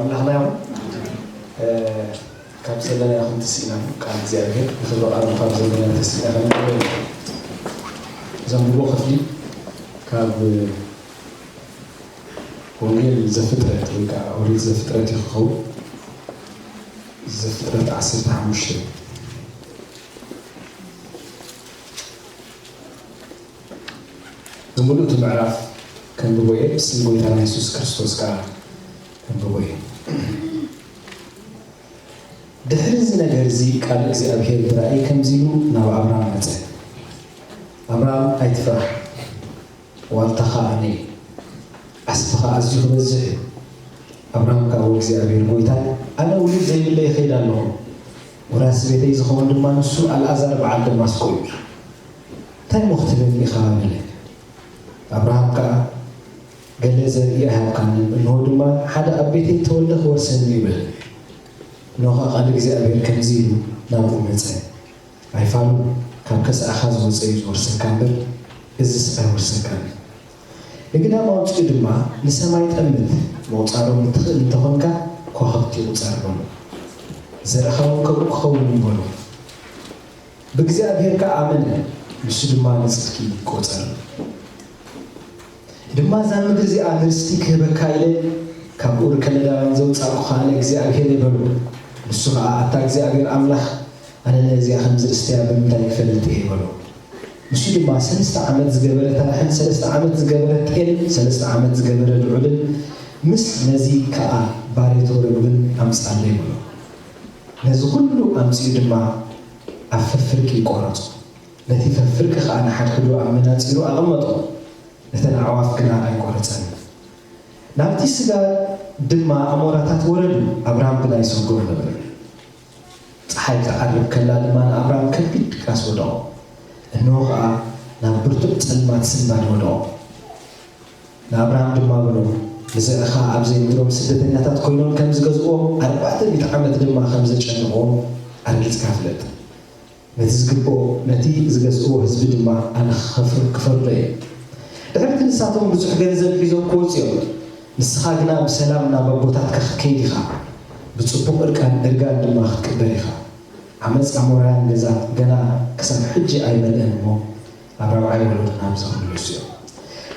ኣምላኽና ይኹን። እ፣ ካብ ዘለና ይኹን ተስኢና ቃል እግዚኣብሔር ንኽብሪ ቃሉ ካብ ዘለና ተስኢና ከነንብቦ ኢና። ዘንብቦ ክፍሊ ካብ ወንጌል ዘፍጥረት ወይ ከዓ ኦሪት ዘፍጥረት እዩ ክኸውን። ዘፍጥረት ዓሰርተ ሓሙሽተ። ብምሉእ እቲ ምዕራፍ ከንብቦ እየ፣ ብስም ጎይታና የሱስ ክርስቶስ ከኣ ከንብቦ እየ። ድሕሪ እዚ ነገር እዚ ቃል እግዚኣብሄር ብራእይ ከምዚ ኢሉ ናብ ኣብራም መጸ፣ ኣብራም ኣይትፍራሕ፣ ዋልታኻ ኣነ እየ፣ ዓስብኻ ኣዝዩ ክበዝሕ እዩ። ኣብራም ከኣ እግዚኣብሄር ጎይታይ፣ ኣነ ውሉድ ዘይብለይ ይኸይድ ኣለኹ፣ ወራሲ ቤተይ ዝኸውን ድማ ንሱ ኣልኣዛር በዓል ደማስቆ እዩ። እንታይ እሞ ክትብለኒ ኢኻ? በለ። ኣብርሃም ከኣ፣ ገለ ዘርኢ ኣይሃብካንን፣ እንሆ ድማ ሓደ ኣብ ቤተይ እተወልደ ክወርሰኒ እዩ፣ በለ። እንሆ ከኣ ቃል እግዚኣብሔር ከምዚ ኢሉ ናብኡ መጸ፣ ኣይፋሉ፣ ካብ ከስዐኻ ዝወጸ እዩ ዝወርሰካ እምበር፣ እዝስ ኣይወርሰካን እዩ። ንግዳም ኣውጺኡ ድማ፣ ንሰማይ ጠምት፣ ምቑጻሮም እትኽእል እንተኾንካ፣ ከዋኽብቲ ቁጸር፣ በሎ። ዘርእኻ እውን ከምኡ ክኸውን እዩ፣ በሎ። ብእግዚኣብሔር ከኣ ኣመነ፣ ንሱ ድማ ንጽድቂ ቈጸረ። ድማ እዛ ምድሪ እዚኣ ንርስቲ ክህበካ ኢለ ካብ ኡር ከለዳውያን ዘውጻእኩኻ ኣነ እግዚኣብሔር እየ በሎ። ንሱ ኸኣ ኣታ እግዚኣብሔር ኣምላኽ ኣነ ነዚኣ ከም ዝርስትያ ብምንታይ ክፈልጥ እየ በሎ። ንሱ ድማ ሰለስተ ዓመት ዝገበረ ታርሕን ሰለስተ ዓመት ዝገበረ ጤልን ሰለስተ ዓመት ዝገበረ ልዑልን ምስ ነዚ ከኣ ባሬቶ ርግብን ኣምጽኣለይ በሎ። ነዚ ኹሉ ኣምጺኡ ድማ ኣብ ፈፍርቂ ቆረጾ። ነቲ ፈፍርቂ ኸኣ ንሓድሕዱ ኣመናጺሩ ኣቐመጦ፣ ነተን ኣዕዋፍ ግና ኣይቆረጸን። ናብቲ ስጋ ድማ ኣሞራታት ወረዱ፣ ኣብራም ግና ይሰጎም ነበረ። ጸሓይ ክትዓርብ ከላ ድማ ንኣብራም ከቢድ ድቃስ ወደቖ፣ እንሆ ኸኣ ናብ ብርቱዕ ጸልማት ስንባድ ወደቖ። ንኣብርሃም ድማ በሎ፣ ንዘርእኻ ኣብ ዘይምድሮም ስደተኛታት ኮይኖም ከም ዝገዝእዎም፣ ኣርባዕተ ሚእቲ ዓመት ድማ ከም ዘጨንቕዎም ኣርጊጽካ ፍለጥ። ነቲ ዝግብኦ፣ ነቲ ዝገዝእዎ ህዝቢ ድማ ኣነ ክኸፍር-፣ ክፈርዶ እየ። ድሕርቲ ንሳቶም ብዙሕ ገንዘብ ሒዞም ክወጹ እዮም። ንስኻ ግና ብሰላም ናብ ኣቦታትካ ክትከይድ ኢኻ፣ ብጽቡቕ እርቃን እርጋን ድማ ክትቅበር ኢኻ። ዓመጽ ኣሞራውያን ገዛ ገና ክሳብ ሕጂ ኣይመልአን እሞ፣ ኣብ ራብዓይ ወለዶ ናብዚ ክምለሱ እዮም።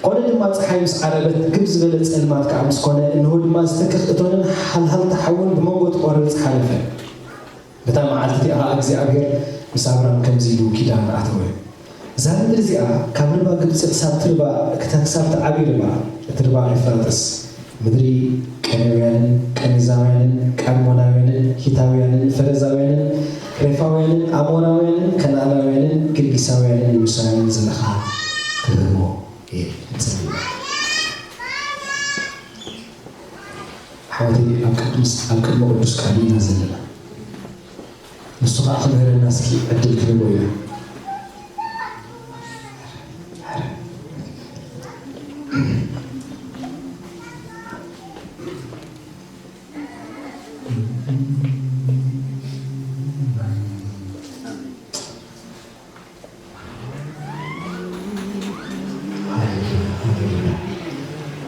ኮነ ድማ፣ ጸሓይ ምስ ዓረበት፣ ግብ ዝበለ ጸልማት ከኣ ምስ ኮነ፣ እንሆ ድማ፣ ዝተክኽ እቶንን ሓልሃልታ ሓውን ብመንጎ እቲ ቆረጽ ሓለፈ። በታ መዓልቲ እቲኣ ኸኣ እግዚኣብሔር ምስ ኣብራም ከምዚ ኢሉ ኪዳን ኣተወ። እዛ ምድሪ እዚኣ ካብ ርባ ግብጺ ክሳብ እቲ ርባ፣ ክታ-፣ ክሳብ እቲ ዓብዪ ርባ፣ እቲ ርባ ኤፍራጥስ፣ ምድሪ ቀነውያንን ቀኒዛውያንን ቀርሞናውያንን ሂታውያንን ፈረዛውያንን ሬፋውያንን ኣሞራውያንን ከነኣናውያንን ግርጊሳውያንን የቡሳውያንን ዘለኻ ክህቦ እየ። ንጽሊ። ኣሕዋተይ፣ ኣብ ቅዱስ፣ ኣብ ቅድሚ ቅዱስ ቃሉ ኢና ዘለና። ንሱ ኸዓ ክምህረና እስኪ ዕድል ክንህቦ ኢና።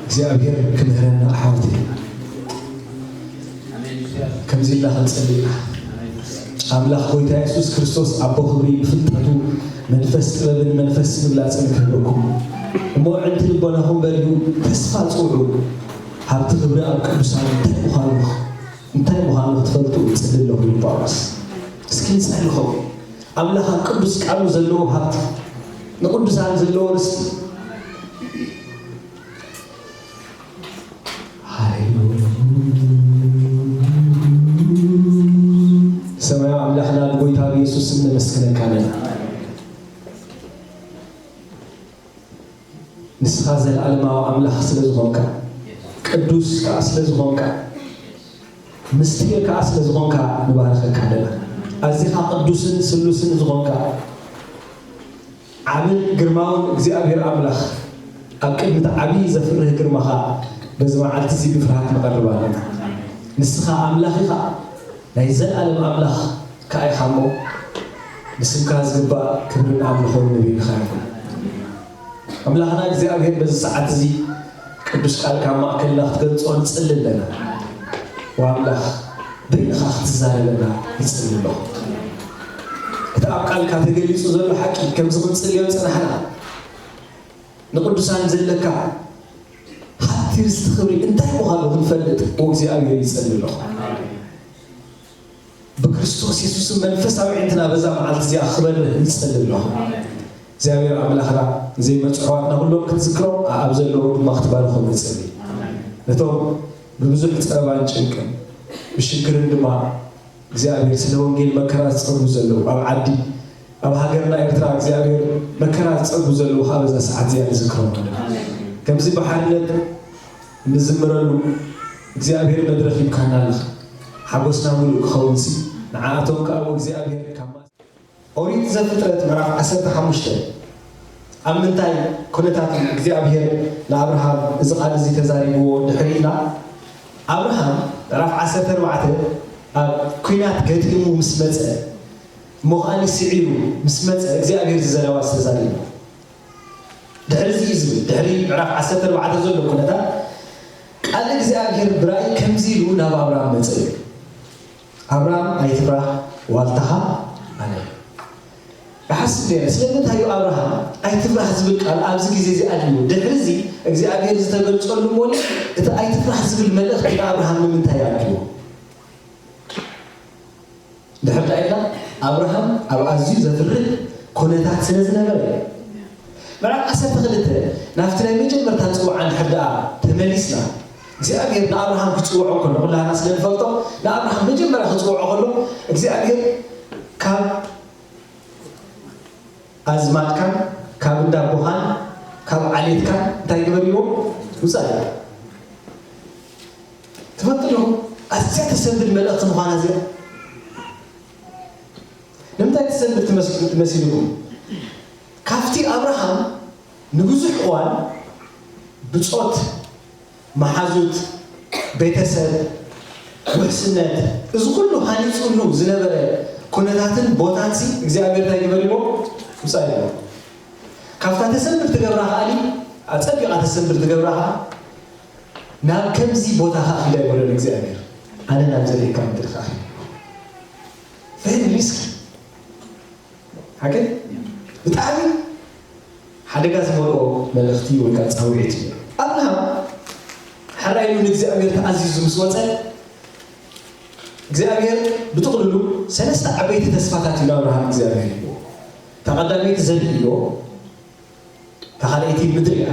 እግዚኣብሔር ክምህረና ኣሕዋተይ። ከምዚ ኢልና ክንጽሊ ኢና። ኣምላኽ ጎይታ የሱስ ክርስቶስ ኣቦ ክብሪ ብፍልጠቱ መንፈስ ጥበብን መንፈስ ምግላጽን ክህበኩም እሞ፣ ዕንቲ ልቦናኹም በሪሁ ተስፋ ጽውዑ። ሃብቲ ክብሪ ኣብ ቅዱሳን እንታይ ምዃኑ፣ እንታይ ምዃኑ ክትፈልጡ እጽሊ ኣለኹ ኢሉ ጳውሎስ። እስኪ ንጸሊ ኸው። ኣምላኽ ኣብ ቅዱስ ቃሉ ዘለዎ ሃብቲ፣ ንቅዱሳን ዘለዎ ርስቲ። ሃሌሉያ። ሰማያዊ ኣምላኽና ብጎይታ ብየሱስ ስም ነመስግነካ ኣለና። ንስኻ ዘለኣለማዊ ኣምላኽ ስለ ዝኾንካ፣ ቅዱስ ከኣ ስለ ዝኾንካ፣ ምስጢር ከኣ ስለ ዝኾንካ ንባርኸካ ኣለና። ኣዚኻ ቅዱስን ስሉስን ዝኾንካ ዓብን ግርማውን እግዚኣብሔር ኣምላኽ፣ ኣብ ቅድሚ እቲ ዓብዪ ዘፍርህ ግርማኻ በዚ መዓልቲ እዚ ብፍርሃት ንቐርብ ኣለና። ንስኻ ኣምላኽ ኢኻ፣ ናይ ዘለኣለም ኣምላኽ ከኣ ኢኻ እሞ፣ ንስምካ ዝግባእ ክብርን ኣምልኾን ንበይንኻ ይኹን። ኣምላኽና እግዚኣብሔር በዚ ሰዓት እዚ ቅዱስ ቃልካ ኣብ ማእከልና ክትገልጾ ንጽሊ ኣለና። ኣምላኽ በይንኻ ክትዛረበና ይጽሊ ኣለኹ። እቲ ኣብ ቃልካ ተገሊጹ ዘሎ ሓቂ ከምዚ ክንጽልዮ ዝጸናሕና፣ ንቅዱሳን ዘለካ ሃብቲ ርስቲ ክብሪ እንታይ ምዃኑ ክንፈልጥ ብእግዚኣብሔር ይጸሊ ኣለኹ። ብክርስቶስ የሱስ መንፈሳዊ ዕንትና በዛ መዓልቲ እዚኣ ክበርህ ይጸሊ ኣለኹ። እግዚኣብሔር ኣምላኽና ዘይመጹ ኣሕዋትና ኩሎም ክትዝክሮም፣ ኣብ ዘለዉ ድማ ክትባርኾም ንጸሊ። ነቶም ብብዙሕ ጸበባን ጭንቅን ብሽግርን ድማ እግዚኣብሔር ስለ ወንጌል መከራ ዝጸግቡ ዘለዉ፣ ኣብ ዓዲ ኣብ ሃገርና ኤርትራ እግዚኣብሔር መከራ ዝጸግቡ ዘለዉ ከዓ በዛ ሰዓት እዚኣ ንዝክሮም ኣለና። ከምዚ ብሓርነት እንዝምረሉ እግዚኣብሔር መድረኽ ሂብካና ኣለኻ። ሓጎስና ምሉእ ክኸውን ሲ ንዓኣቶም ከዓ እግዚኣብሔር ካብ ኦሪት ዘፍጥረት ምዕራፍ ዓሰርተ ሓሙሽተ ኣብ ምንታይ ኩነታት እዩ እግዚኣብሔር ንኣብርሃም እዚ ቃል እዚ ተዛሪብዎ ድሕሪትና? ኣብርሃም ምዕራፍ ዓሰርተ ኣርባዕተ ኣብ ኲናት ገጢሙ ምስ መጸ፣ እሞ ከኣኒ ስዒሩ ምስ መጸ እግዚኣብሔር እዚ ዘረባ ዝተዛሪቡ። ድሕሪ እዚ እዩ ዝብል፣ ድሕሪ ምዕራፍ ዓሰርተ ኣርባዕተ ዘሎ ኩነታት ቃል እግዚኣብሔር ብራእይ ከምዚ ኢሉ ናብ ኣብርሃም መጸ እዩ። ኣብርሃም ኣይትፍራህ፣ ዋልታኻ ኣነ። ይሓስብ ነይረ፣ ስለምንታይ እዩ ኣብርሃም ኣይትፍራህ ዝብል ቃል ኣብዚ ግዜ እዚ ኣድልዩ? ድሕሪ እዚ እግዚኣብሔር ዝተገልጸሉ እሞኒ እቲ ኣይትፍራህ ዝብል መልእኽቲ ንኣብርሃም ንምንታይ ኣድልዩ? ድሕር ዳኣ ኢልና ኣብርሃም ኣብ ኣዝዩ ዘፍርህ ኩነታት ስለ ዝነበረ እዩ። ምዕራፍ ዓሰርተ ክልተ ናብቲ ናይ መጀመርታ ጽውዓ እንድሕር ደኣ ተመሊስና፣ እግዚኣብሔር ንኣብርሃም ክጽውዖ ከሎ ኩላህና ስለ ንፈልጦ፣ ንኣብርሃም መጀመርያ ክጽውዖ ከሎ እግዚኣብሔር ካብ ኣዝማድካን ካብ እንዳ ኣቦኻን ካብ ዓሌትካን እንታይ ግበር ኢልዎ? ውጻእ ኢልዎ። ትፈልጡ ዲኹም ኣዝያ ተሰንብድ መልእኽቲ ምዃና እዚኣ? ንምንታይ ትሰንብድ ትመስ- ትመሲልኩም? ካብቲ ኣብርሃም ንብዙሕ እዋን ብጾት፣ መሓዙት፣ ቤተሰብ፣ ውሕስነት፣ እዚ ኩሉ ሃኒጹሉ ዝነበረ ኩነታትን ቦታንሲ እግዚኣብሔር እንታይ ግበር ኢልዎ? ውጻእ ኢልዎ። ካብታ ተሰንብድ ትገብራ ከኣኒ ኣጸቢቓ ተሰንብድ ትገብራ ከኣ ናብ ከምዚ ቦታ ከኣ ኪዳ ይበሎ እግዚኣብሔር። ኣነ ናብ ዘርእካ ምድሪ ከኣ ኪድ። Very risky። ሓቂ ብጣዕሚ ሓደጋ ዝመልኦ መልእኽቲ ወይ ከዓ ጻውዒት እዩ። ኣብርሃም ሕራይ ኢሉ ንእግዚኣብሔር ተኣዚዙ ምስ ወፀ እግዚኣብሔር ብጥቕልሉ ሰለስተ ዓበይቲ ተስፋታት እዩ ንኣብርሃም እግዚኣብሔር ሂብዎ። እታ ቀዳመይቲ ዘርኢ ኢልዎ፣ እታ ካልኣይቲ ምድሪ እያ፣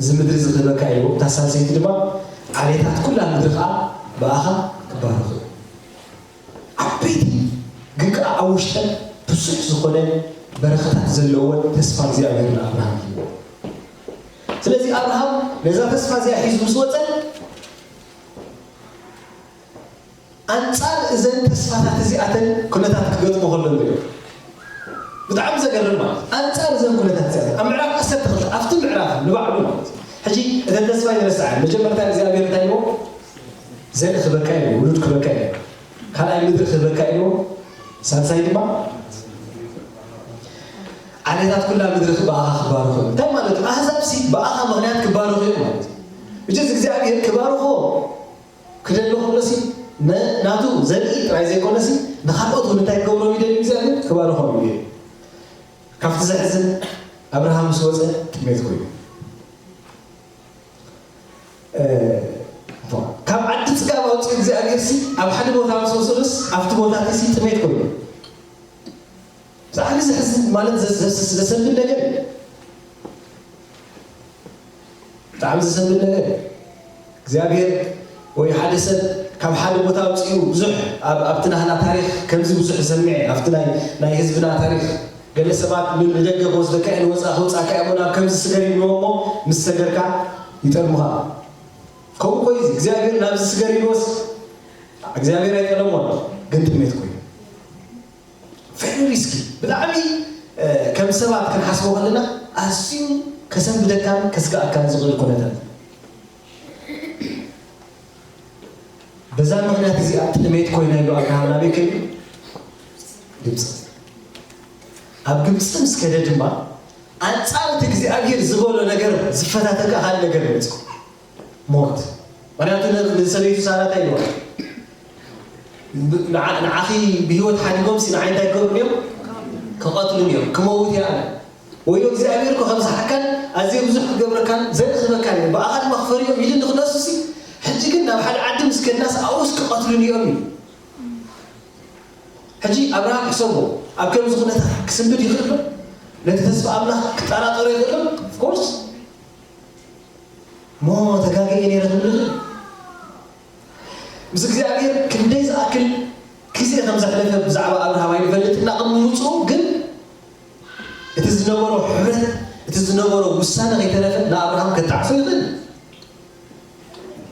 እዚ ምድሪ እዚ ክህበካ ኢልዎ፣ እታ ሳልሰይቲ ድማ ዓሌታት ኩላ ምድሪ ከዓ ብኣኻ ክባረኹ እዮም። ዓበይቲ ግን ከዓ ኣብ ውሽጠን ብዙሕ ዝኾነ በረኸታት ዘለወን ተስፋ እግዚኣብሔር ንኣብርሃም ሂብዎ። ስለዚ ኣብርሃም ነዛ ተስፋ እዚኣ ሒዙ ምስ ወፀ ኣንጻር እዘን ተስፋታት እዚኣተን ኩነታት ክገጥሞ ከሎ ንሪኦ። ብጣዕሚ ዘገርም ማለት ኣንጻር እዘን ኩነታት እዚኣተን ኣብ ምዕራፍ ዓሰርተ ክልተ ኣብቲ ምዕራፍ ንባዕሉ ማለት ሕጂ እተን ተስፋ ይረስዓን መጀመርታ እግዚኣብሔር እንታይ ይዎ ዘርኢ ክበካ እዩ ውሉድ ክበካ እዩ ካልኣይ ምድሪ ክበካ እዩ ሳልሳይ ድማ ዓሌታት ኩላ ምድሪ ብኣኻ ክባረኹ እዮም እንታይ ማለት እዩ ኣህዛብ ሲ ብኣኻ ምክንያት ክባረኹ እዮም ማለት እዩ እግዚኣብሔር ክባርኾ ክደሊ ከሎሲ ናቱ ዘርኢ ጥራይ ዘይኮነሲ ንካልኦት እውን እንታይ ክገብሮም ይደሊ እግዚኣብሔር ክባርኾም ይደሊ ካብቲ ዘሕዝን ኣብርሃም ምስ ወፀ ጥሜት ኮይኑ ካብ ዓዲ ፅጋብ ኣውፅኡ እግዚኣብሔር ሲ ኣብ ሓደ ቦታ ምስ ወሰዱስ ኣብቲ ቦታ ሲ ጥሜት ኮይኑ ብጣዕሚ ዘሕዝን ማለት ዘሰንብድ ነገር ብጣዕሚ ዘሰንብድ ነገር እግዚኣብሔር ወይ ሓደ ሰብ ካብ ሓደ ቦታ ኣውፅኡ ብዙሕ ኣብቲ ናህና ታሪክ ከምዚ ብዙሕ ሰሚዐ ኣብቲ ናይ ህዝብና ታሪክ ገለ ሰባት ንደገ ክወስደካ እየ ንወፃ ክውፃካ እሞ ናብ ከምዚ ስገር ይብልዎ እሞ ምስ ሰገርካ ይጠልሙኻ ከምኡ ኮይ እግዚኣብሔር ናብዚ ስገር ይልወስ እግዚኣብሔር ኣይጠለሞ ግን ጥሜት ኮይኑ ቨሪ ሪስኪ ብጣዕሚ ከም ሰባት ክንሓስቦ ከለና ኣዝዩ ከሰንብደካን ከስጋኣካን ዝኽእል ኩነታት በዛ ምክንያት እዚኣ ጥሜት ኮይና ኢሉ ኣብርሃም ናበይ ከይዱ ግብፂ ኣብ ግብፂ ምስ ከደ ድማ ኣንፃር እቲ እግዚኣብሔር ዝበሎ ነገር ዝፈታተካ ሓደ ነገር መፅኡ ሞት ምክንያቱ ንሰበይቱ ሳራ እንታይ ኢልዋ ንዓ- ንዓኺ ብህይወት ሓዲጎም ሲ ንዓይ እንታይ ክገብሩኒ እዮም? ክቐትሉኒ እዮም። ክመውት እየ ኣነ። ወዮ እግዚኣብሔር እኮ ከምዝሓካን ኣዝየ ብዙሕ ክገብረካን ዘርክበካን እየ፣ ብኣኻ ድማ ክፈርዮም ኢሉ ንክነሱ ሲ። ሕጂ ግን ናብ ሓደ ዓዲ ምስ ከድናስ ኣብኡስ ክቐትሉኒ እዮም ኢሉ። ሕጂ ኣብርሃም ሕሰቦ፣ ኣብ ከምዚ ኩነታት ክስንብድ ይኽእል ዶ? ነቲ ተስፋ ኣምላኽ ክጠራጠሮ ይኽእል ዶ? Of course። እሞ ተጋግየ ነይረ ክንብል ንኽእል። ምስ እግዚኣብሔር ክንደይ ዝኣክል ግዜ ከም ዘሕለፈ ብዛዕባ ኣብርሃም ኣይንፈልጥ እና ቅድሚ ምፅኡ ግን እቲ ዝነበሮ ሕብረት፣ እቲ ዝነበሮ ውሳነ ከይተረፈ ንኣብርሃም ከጣዕሶ ይኽእል።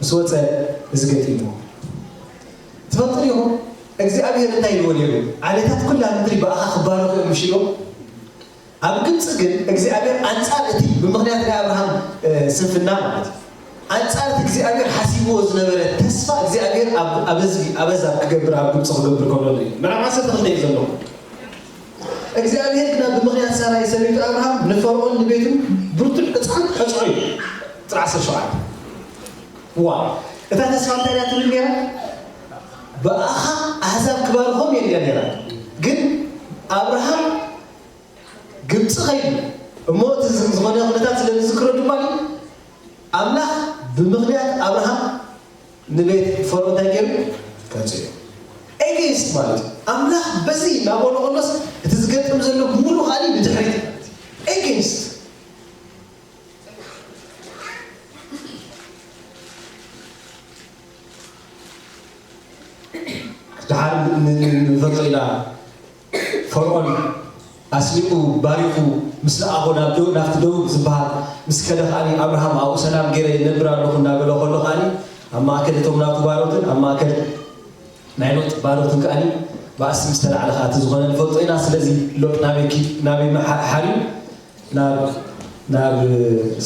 ምስ ወፀ እዚ ገጢሞ። ትፈልጡ ዲኹም እግዚኣብሔር እንታይ ኢልዎ ነይሩ? ዓሌታት ኩላ ምድሪ ብኣኻ ክባረኹ እዮም ምሽ ኢልዎ። ኣብ ግብፂ ግን እግዚኣብሔር ኣንፃር እቲ ብምኽንያት ናይ ኣብርሃም ስንፍና ማለት እዩ ኣንፃር እቲ እግዚኣብሔር ሓሲብዎ ዝነበረ ተስፋ እግዚኣብሔር ኣብ ህዝቢ ኣበዛብ ክገብር ኣብ ግብፂ ክገብር ከሎ እዩ ምዕራፍ ዓሰርተ ክልተ እዩ ዘለዎ እግዚኣብሔር ግና ብምኽንያት ሳራይ ሰበይቱ ኣብርሃም ንፈርኦን ንቤቱ ብርቱዕ ቅፅዓት ቀፅዖ እዩ። ቁፅሪ ዓሰርተ ሸውዓተ ዋ እታ ተስፋ እንታይ እያ ትብል ነይራ? ብኣኻ ኣህዛብ ክባርኾም እየ ኢላ ነይራ። ግን ኣብርሃም ግብፂ ኸይዱ እሞ እቲ ዝኾነ ኩነታት ስለ ዝዝክሮ ድማ ኣምላኽ ብምኽንያት ኣብርሃም ንቤት ፈርኦ እንታይ ገይሩ? ቀፂሉ። ኤጌንስት ማለት እዩ። ኣምላኽ በዚ እናበሎ ከሎስ እቲ ዝገጥም ዘሎ ብሙሉ ካሊ ንድሕሪት ማለት እዩ። ኤጌንስት ድሓር ንፈልጦ ኢና ፈርኦን ኣስሊጡ ባሪኹ ምስ ለኣኾ ናብ ዶ ናብቲ ደቡብ ዝበሃል ምስ ከደ ከዓኒ ኣብርሃም ኣብኡ ሰላም ገይረ ይነብር ኣለኹ እናበለ ከሎ ከዓኒ ኣብ ማእከል እቶም ናቱ ባሮትን ኣብ ማእከል ናይ ሎጥ ባሮትን ከዓኒ ባእሲ ምስ ተላዕለ ከዓቲ ዝኾነ ንፈልጦ ኢና ስለዚ ሎጥ ናበይ ኪድ ናበይ ሓርዩ ናብ ናብ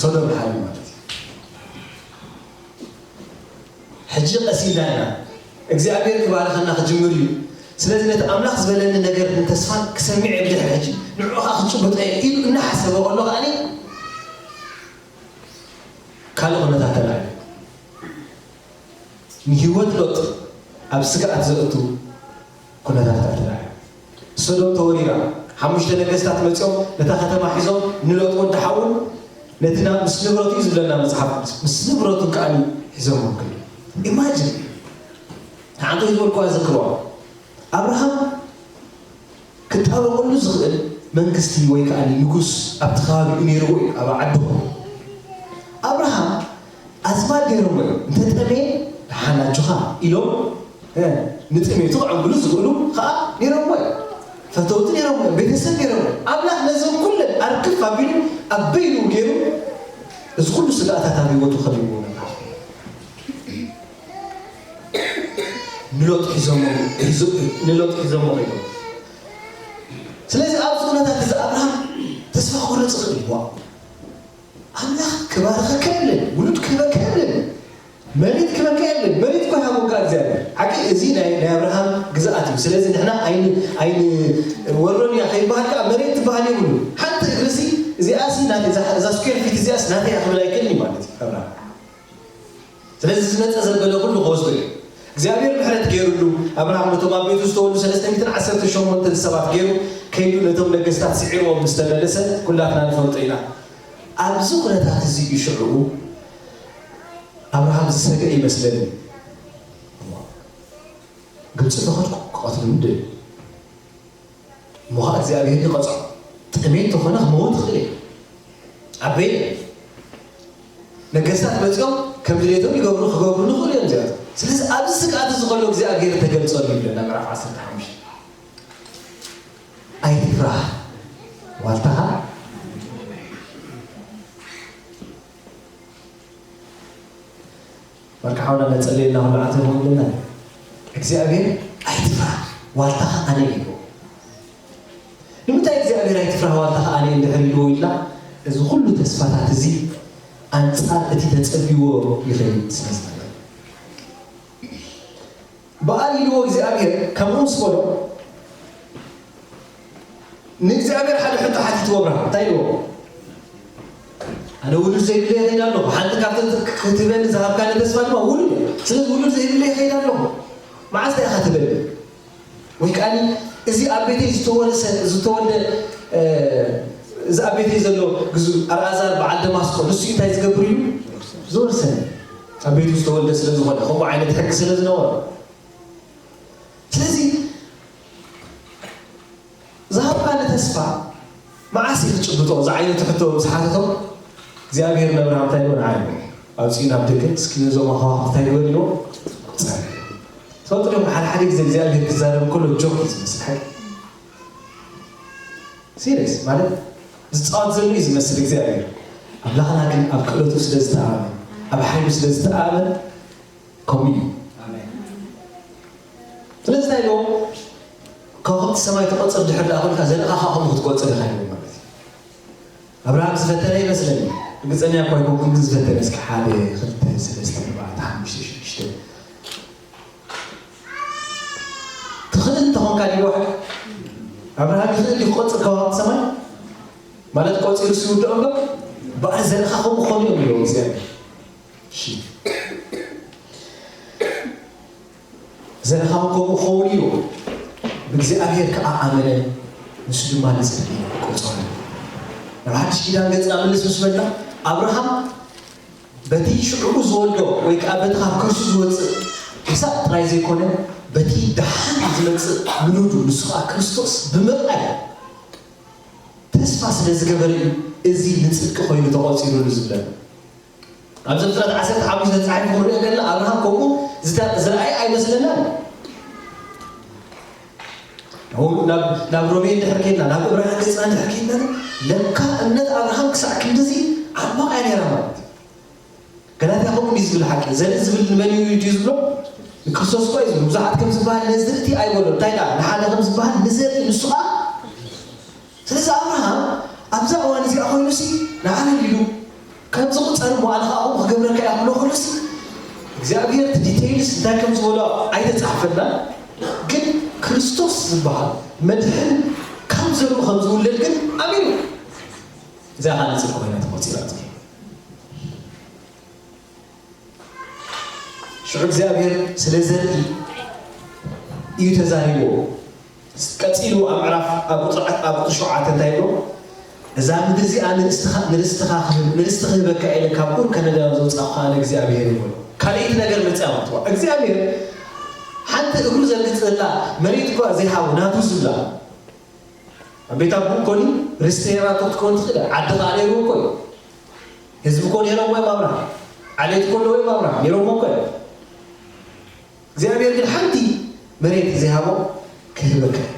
ሶዶም ሓርዩ ማለት እዩ ሕጂ ቀሲልና ኢና እግዚኣብሔር ክባርኸና ክጅምር እዩ ስለዚ ነቲ ኣምላኽ ዝበለኒ ነገር ንተስፋን ክሰሚዕ እየ ብድሕሪ ሕጂ ንዕኡ ከዓ ክጭበጦ እየ ኢሉ እናሓሰበ ከሎ ከዓኒ ካልእ ኩነታት ተራእዩ ንህይወት ሎጥ ኣብ ስግኣት ዘእቱ ኩነታት ተራእዩ ሶዶም ተወሪራ ሓሙሽተ ነገስታት መፅኦም ነታ ከተማ ሒዞም ንሎጥ ወዲ ሓውን ነቲ ናብ ምስ ንብረቱ እዩ ዝብለና መፅሓፍ ቅዱስ ምስ ንብረቱ ከዓኒ ሒዞም ወክል ኢማጅን ንሓንቲ ዝበልኩዋ ዘክርዋ ኣብርሃም ክጣበቀሉ ዝኽእል መንግስቲ ወይ ከዓ ንጉስ ኣብቲ ከባቢኡ ነይርዎ እዩ ኣብ ዓድኹ ኣብርሃም ኣዝማድ ነይሮም ወይ እንተጠመየ ደሓን ኣጆኻ ኢሎም ንጥሜቱ ክዕንግሉ ዝኽእሉ ከዓ ነይሮም ወይ ፈተውቲ ነይሮም ወይ ቤተሰብ ነይሮም ወይ ኣምላኽ ነዞም ኩለን ኣርግፍ ኣቢሉ ኣብ በይኑ ገይሩ እዚ ኩሉ ስጋኣታት ኣብ ህይወቱ ከቢብዎ ነበር ንሎጥ ሒዞሞ ሒዞ ንሎጥ ሒዞሞ ኺዱ ስለዚ ኣብዚ ኩነታት እዚ ኣብርሃም ተስፋ ክቆርፅ ይኽእል እዩ ኣምላኽ ክባርኸካ የለን ውሉድ ክህበካ የለን መሬት ክበካ የለን መሬት እኮ ይሃቦካ እግዚኣብሔር ሓቂ እዚ ናይ ናይ ኣብርሃም ግዝኣት እዩ ስለዚ ንሕና ኣይን ኣይን ወሮን እያ ከይበሃል ከዓ መሬት ትበሃል የብሉ ሓንቲ እግርሲ እዚኣሲ ናተይ እዛ ስኩር ፊት እዚኣስ ናተይ እያ ክብል ኣይክእልን እዩ ማለት እዩ ኣብርሃም ስለዚ ዝመፀ ዘበለ ኩሉ ክወስዶ እዩ እግዚኣብሔር ምሕረት ገይሩሉ ኣብርሃም ነቶም ኣብ ቤቱ ዝተወሉ ሰለስተ ሚእትን ዓሰርተ ሸሞንተን ሰባት ገይሩ ከይዱ ነቶም ነገስታት ስዒርዎም ምስ ተመለሰ ኩላትና ንፈልጦ ኢና ኣብዚ ኩነታት እዚ እዩ ሽዑ ኣብርሃም ዝሰግአ ይመስለኒ ግብፂ ተኸድኩ ክቐትሉኒ ደልዩ እሞ ከዓ እግዚኣብሔር ይቐፅዖ ጥሜት ተኾነ ክመውት ይኽእል እየ ዓበየ ነገስታት መፂኦም ከም ድሌቶም ይገብሩ ክገብሩ ንኽእሉ እዮም እዚኣቶም ስለዚ ኣብዚ ስግኣት እዚ ከሎ እግዚኣብሔር ተገልፀሉ ይብለና ምዕራፍ ዓሰርተ ሓሙሽተ ኣይትፍራህ ዋልታኻ መርካ ሓውና ነጸልየልና ኩሉ ዓንተ ይኸውን ዘለና እግዚኣብሔር ኣይትፍራ ዋልታኻ ኣነ ኢልዎ ንምንታይ እግዚኣብሔር ኣይትፍራ ዋልታኻ ኣነ እንድሕር ኢልዎ ኢልና እዚ ኩሉ ተስፋታት እዚ ኣንጻር እቲ ተጸብይዎ ይኸይድ ስለ ዝነበረ በኣል ኢልዎ እግዚኣብሔር ከምኡ ምስ በሎ ንእግዚኣብሔር ሓደ ሕቶ ሓቲትዎ ኣብርሃም እንታይ ኢልዎ ኣነ ውሉድ ዘይብለ ይኸይድ ኣለኹ ሓንቲ ካብተን ክትህበኒ ዝሃብካኒ ተስፋ ድማ ውሉድ ስለዚ ውሉድ ዘይብለ ይኸይድ ኣለኹ መዓስ ኢኻ ትበል? ወይ ከዓኒ እዚ ኣብ ቤተይ ዝተወረሰ፣ ዝተወልደ፣ እ፣ እዚ ኣብ ቤተይ ዘሎ ግዙ ኣልኣዛር በዓል ደማስቆ፣ ንሱ እንታይ ዝገብር እዩ? ዝወርሰኒ። ኣብ ቤቱ ዝተወልደ ስለ ዝኾነ፣ ከምኡ ዓይነት ሕጊ ስለ ዝነበሮ። ስለዚ ዝሃብካኒ ተስፋ መዓስ እዩ ክትጭብጦ? ዝዓይነቱ ሕቶ ምስ ሓተቶም፣ እግዚኣብሔር ንኣብርሃም እንታይ ይብሎ? ንዓይ ኣውፅኡ ናብ ደገ፣ እስኪ ነዞም ኣኻውሕ እንታይ ግበር ኢልዎ? ጸር። ትፈልጡ ዲኹም፣ ሓደ ሓደ ግዜ እግዚኣብሔር ክዛረብ ከሎ ጆክ እዩ ዝመስል። ሓቂ ሲሪየስ ማለት ዝፃወት ዘሎ እዩ ዝመስል እግዚኣብሔር። ኣምላኽና ግን ኣብ ክእለቱ ስለ ዝተኣመን፣ ኣብ ሓይሉ ስለ ዝተኣመን ከምኡ እዩ። ስለዚ እንታይ ኢልዎ? ከዋኽብቲ ሰማይ ትቆጽር ድሕር ደኣ ኮንካ፣ ዘርእኻ ከዓ ከምኡ ክትቆጽር ኢኻ ኢልዎ ማለት እዩ። ኣብርሃም ዝፈተነ ይመስለኒ። ርግጸኛ እኳ ኣይኮንኩን፣ ግን ዝፈተነ እስኪ ሓደ፣ ክልተ፣ ሰለስተ፣ ኣርባዕተ፣ ሓሙሽተ፣ ሽዱሽተ። ትኽእል እንተኾንካ ድዩ ዋሕድ? ኣብርሃም ይኽእል ድዩ ክቆጽር ከዋኽብቲ ሰማይ? ማለት ቆጺሩ ሲውድኦ እምበር፣ በኣል ዘርእኻ ከምኡ ክኾኑ እዮም ኢልዎ እግዚኣብሔር። እሺ። ዘረኻም ከምኡ ክኸውን እዩ። ብእግዚኣብሔር ከኣ ኣመነ፣ ንሱ ድማ ንጽድቂ ቆጸሮ። ናብ ሓድሽ ኪዳን ገጽና ምልስ ምስ በልና፣ ኣብርሃም በቲ ሽዑኡ ዝወልዶ ወይ ከኣ በቲ ካብ ከርሱ ዝወጽእ ይስሐቅ ጥራይ ዘይኮነ፣ በቲ ደሓን ዝመጽእ ውሉዱ ንሱ ከኣ ክርስቶስ ብምርኣይ ተስፋ ስለ ዝገበረ እዩ እዚ ንጽድቂ ኮይኑ ተቖጺሩሉ ዝብለና። ኣብ ዘፍጥረት ዓሰርተ ሓሙሽተ ተጻሒፉ ክንሪኦ ከለና ኣብርሃም ከምኡ ዝተ-፣ ዝረኣየ ኣይመስለናን። ኣሁን ናብ፣ ናብ ሮሜ እንድሕር ከይድና፣ ናብ ዕብራውያን ገጽና እንድሕር ከይድና፣ ለካ እምነት ኣብርሃም ክሳዕ ክንድዚ ዓሚቕ እያ ነይራ ማለት እዩ። ገላትያ ከምኡ እንዲዩ ዝብል ሓቂ። ዘርኢ ዝብል ንመን እዩ ድዩ ዝብሎ? ንክርስቶስ እኳ እዩ ዝብሎ። ብዙሓት ከም ዝበሃል ነዝርቲ ኣይበሎ። እንታይ ደኣ? ንሓደ ከም ዝበሃል ንዘርኢ ንሱ ኸኣ ስለዚ ኣብርሃም ኣብዛ እዋን እዚኣ ኮይኑሲ ንዓና ኢሉ ከም ዝቑጸር እሞ ኣነ ኸኣ ከምኡ ክገብረካ እየ ክብሎ ከሎሲ እግዚኣብሔር እቲ ዲቴይልስ እንታይ ከም ዝበሎ ኣይተጻሕፈናን፣ ግን ክርስቶስ ዝበሃል መድሕን ካብ ዘርኡ ከም ዝውለድ ግን ኣሚኑ። እዚኣ ኸኣ ንጽድቂ ኮይና ተቖጺራትኒ። ሽዑ እግዚኣብሔር ስለ ዘርኢ እዩ ተዛሪብዎ። ቀጺሉ ኣብ ምዕራፍ፣ ኣብ ቁጽሪ፣ ኣብ ቁጽሪ ሸውዓተ እንታይ ይብሎ? "እዛ ምድሪ እዚኣ ንርስትኻ፣ ንርስትኻ ክህብ-፣ ንርስቲ ክህበካ ኢለ ካብ ኡር ከለዳውያን ዘውጻእኩኻ ኣነ እግዚኣብሔር እየ" ይብሎ። ካልኣይቲ ነገር መጽያ ማለት እዩ። እግዚኣብሔር ሓንቲ እግሩ ዘርግጽላ መሬት እኳ ዘይሃቦ ናቱ ዝብላ ኣብ ቤት ኣቦኡ እኮ ኒ ርስቲ ነይራቶ ክትከውን ትኽእል እያ። ዓዲ ኸኣ ነይርዎ እኮ እዩ። ህዝቢ እኮ ነይሮሞ እዮም ኣብርሃም። ዓሌት እኮ ኣለዎ እዮም ኣብርሃም። ነይሮሞ እኮ እዮም። እግዚኣብሔር ግን ሓንቲ መሬት ዘይሃቦ ክህበካ እዩ።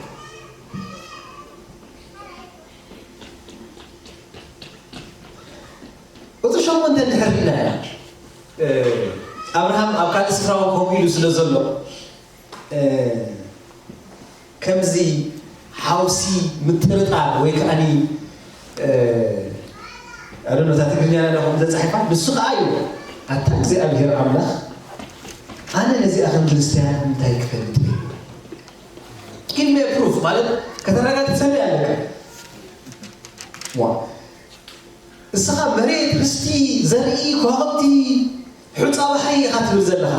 ቁጽሪ ሸሞንተ እንድሕር ሪእናያ፣ እ፣ ኣብርሃም ኣብ ካልእ ስፍራ እውን ከምኡ ኢሉ ስለ ዘሎ፣ እ፣ ከምዚ ሓውሲ ምጥርጣር ወይ ከዓኒ፣ እ፣ ኣደኖ እታ ትግርኛ ናዳ ከም ተጻሒፋ፣ ንሱ ከኣ እዩ፣ "ኣታ እግዚኣብሔር ኣምላኽ፣ ኣነ ነዚኣ ከም ክርስትያን እንታይ ክፈልጥ እየ?" Give me a proof ማለት ከተረጋግጸለይ ኣለካ። ዋ። እስኻ መሬት፣ ርስቲ፣ ዘርኢ፣ ከዋኽብቲ፣ ሑጻ ባሕሪ ኢኻ ትብል ዘለኻ።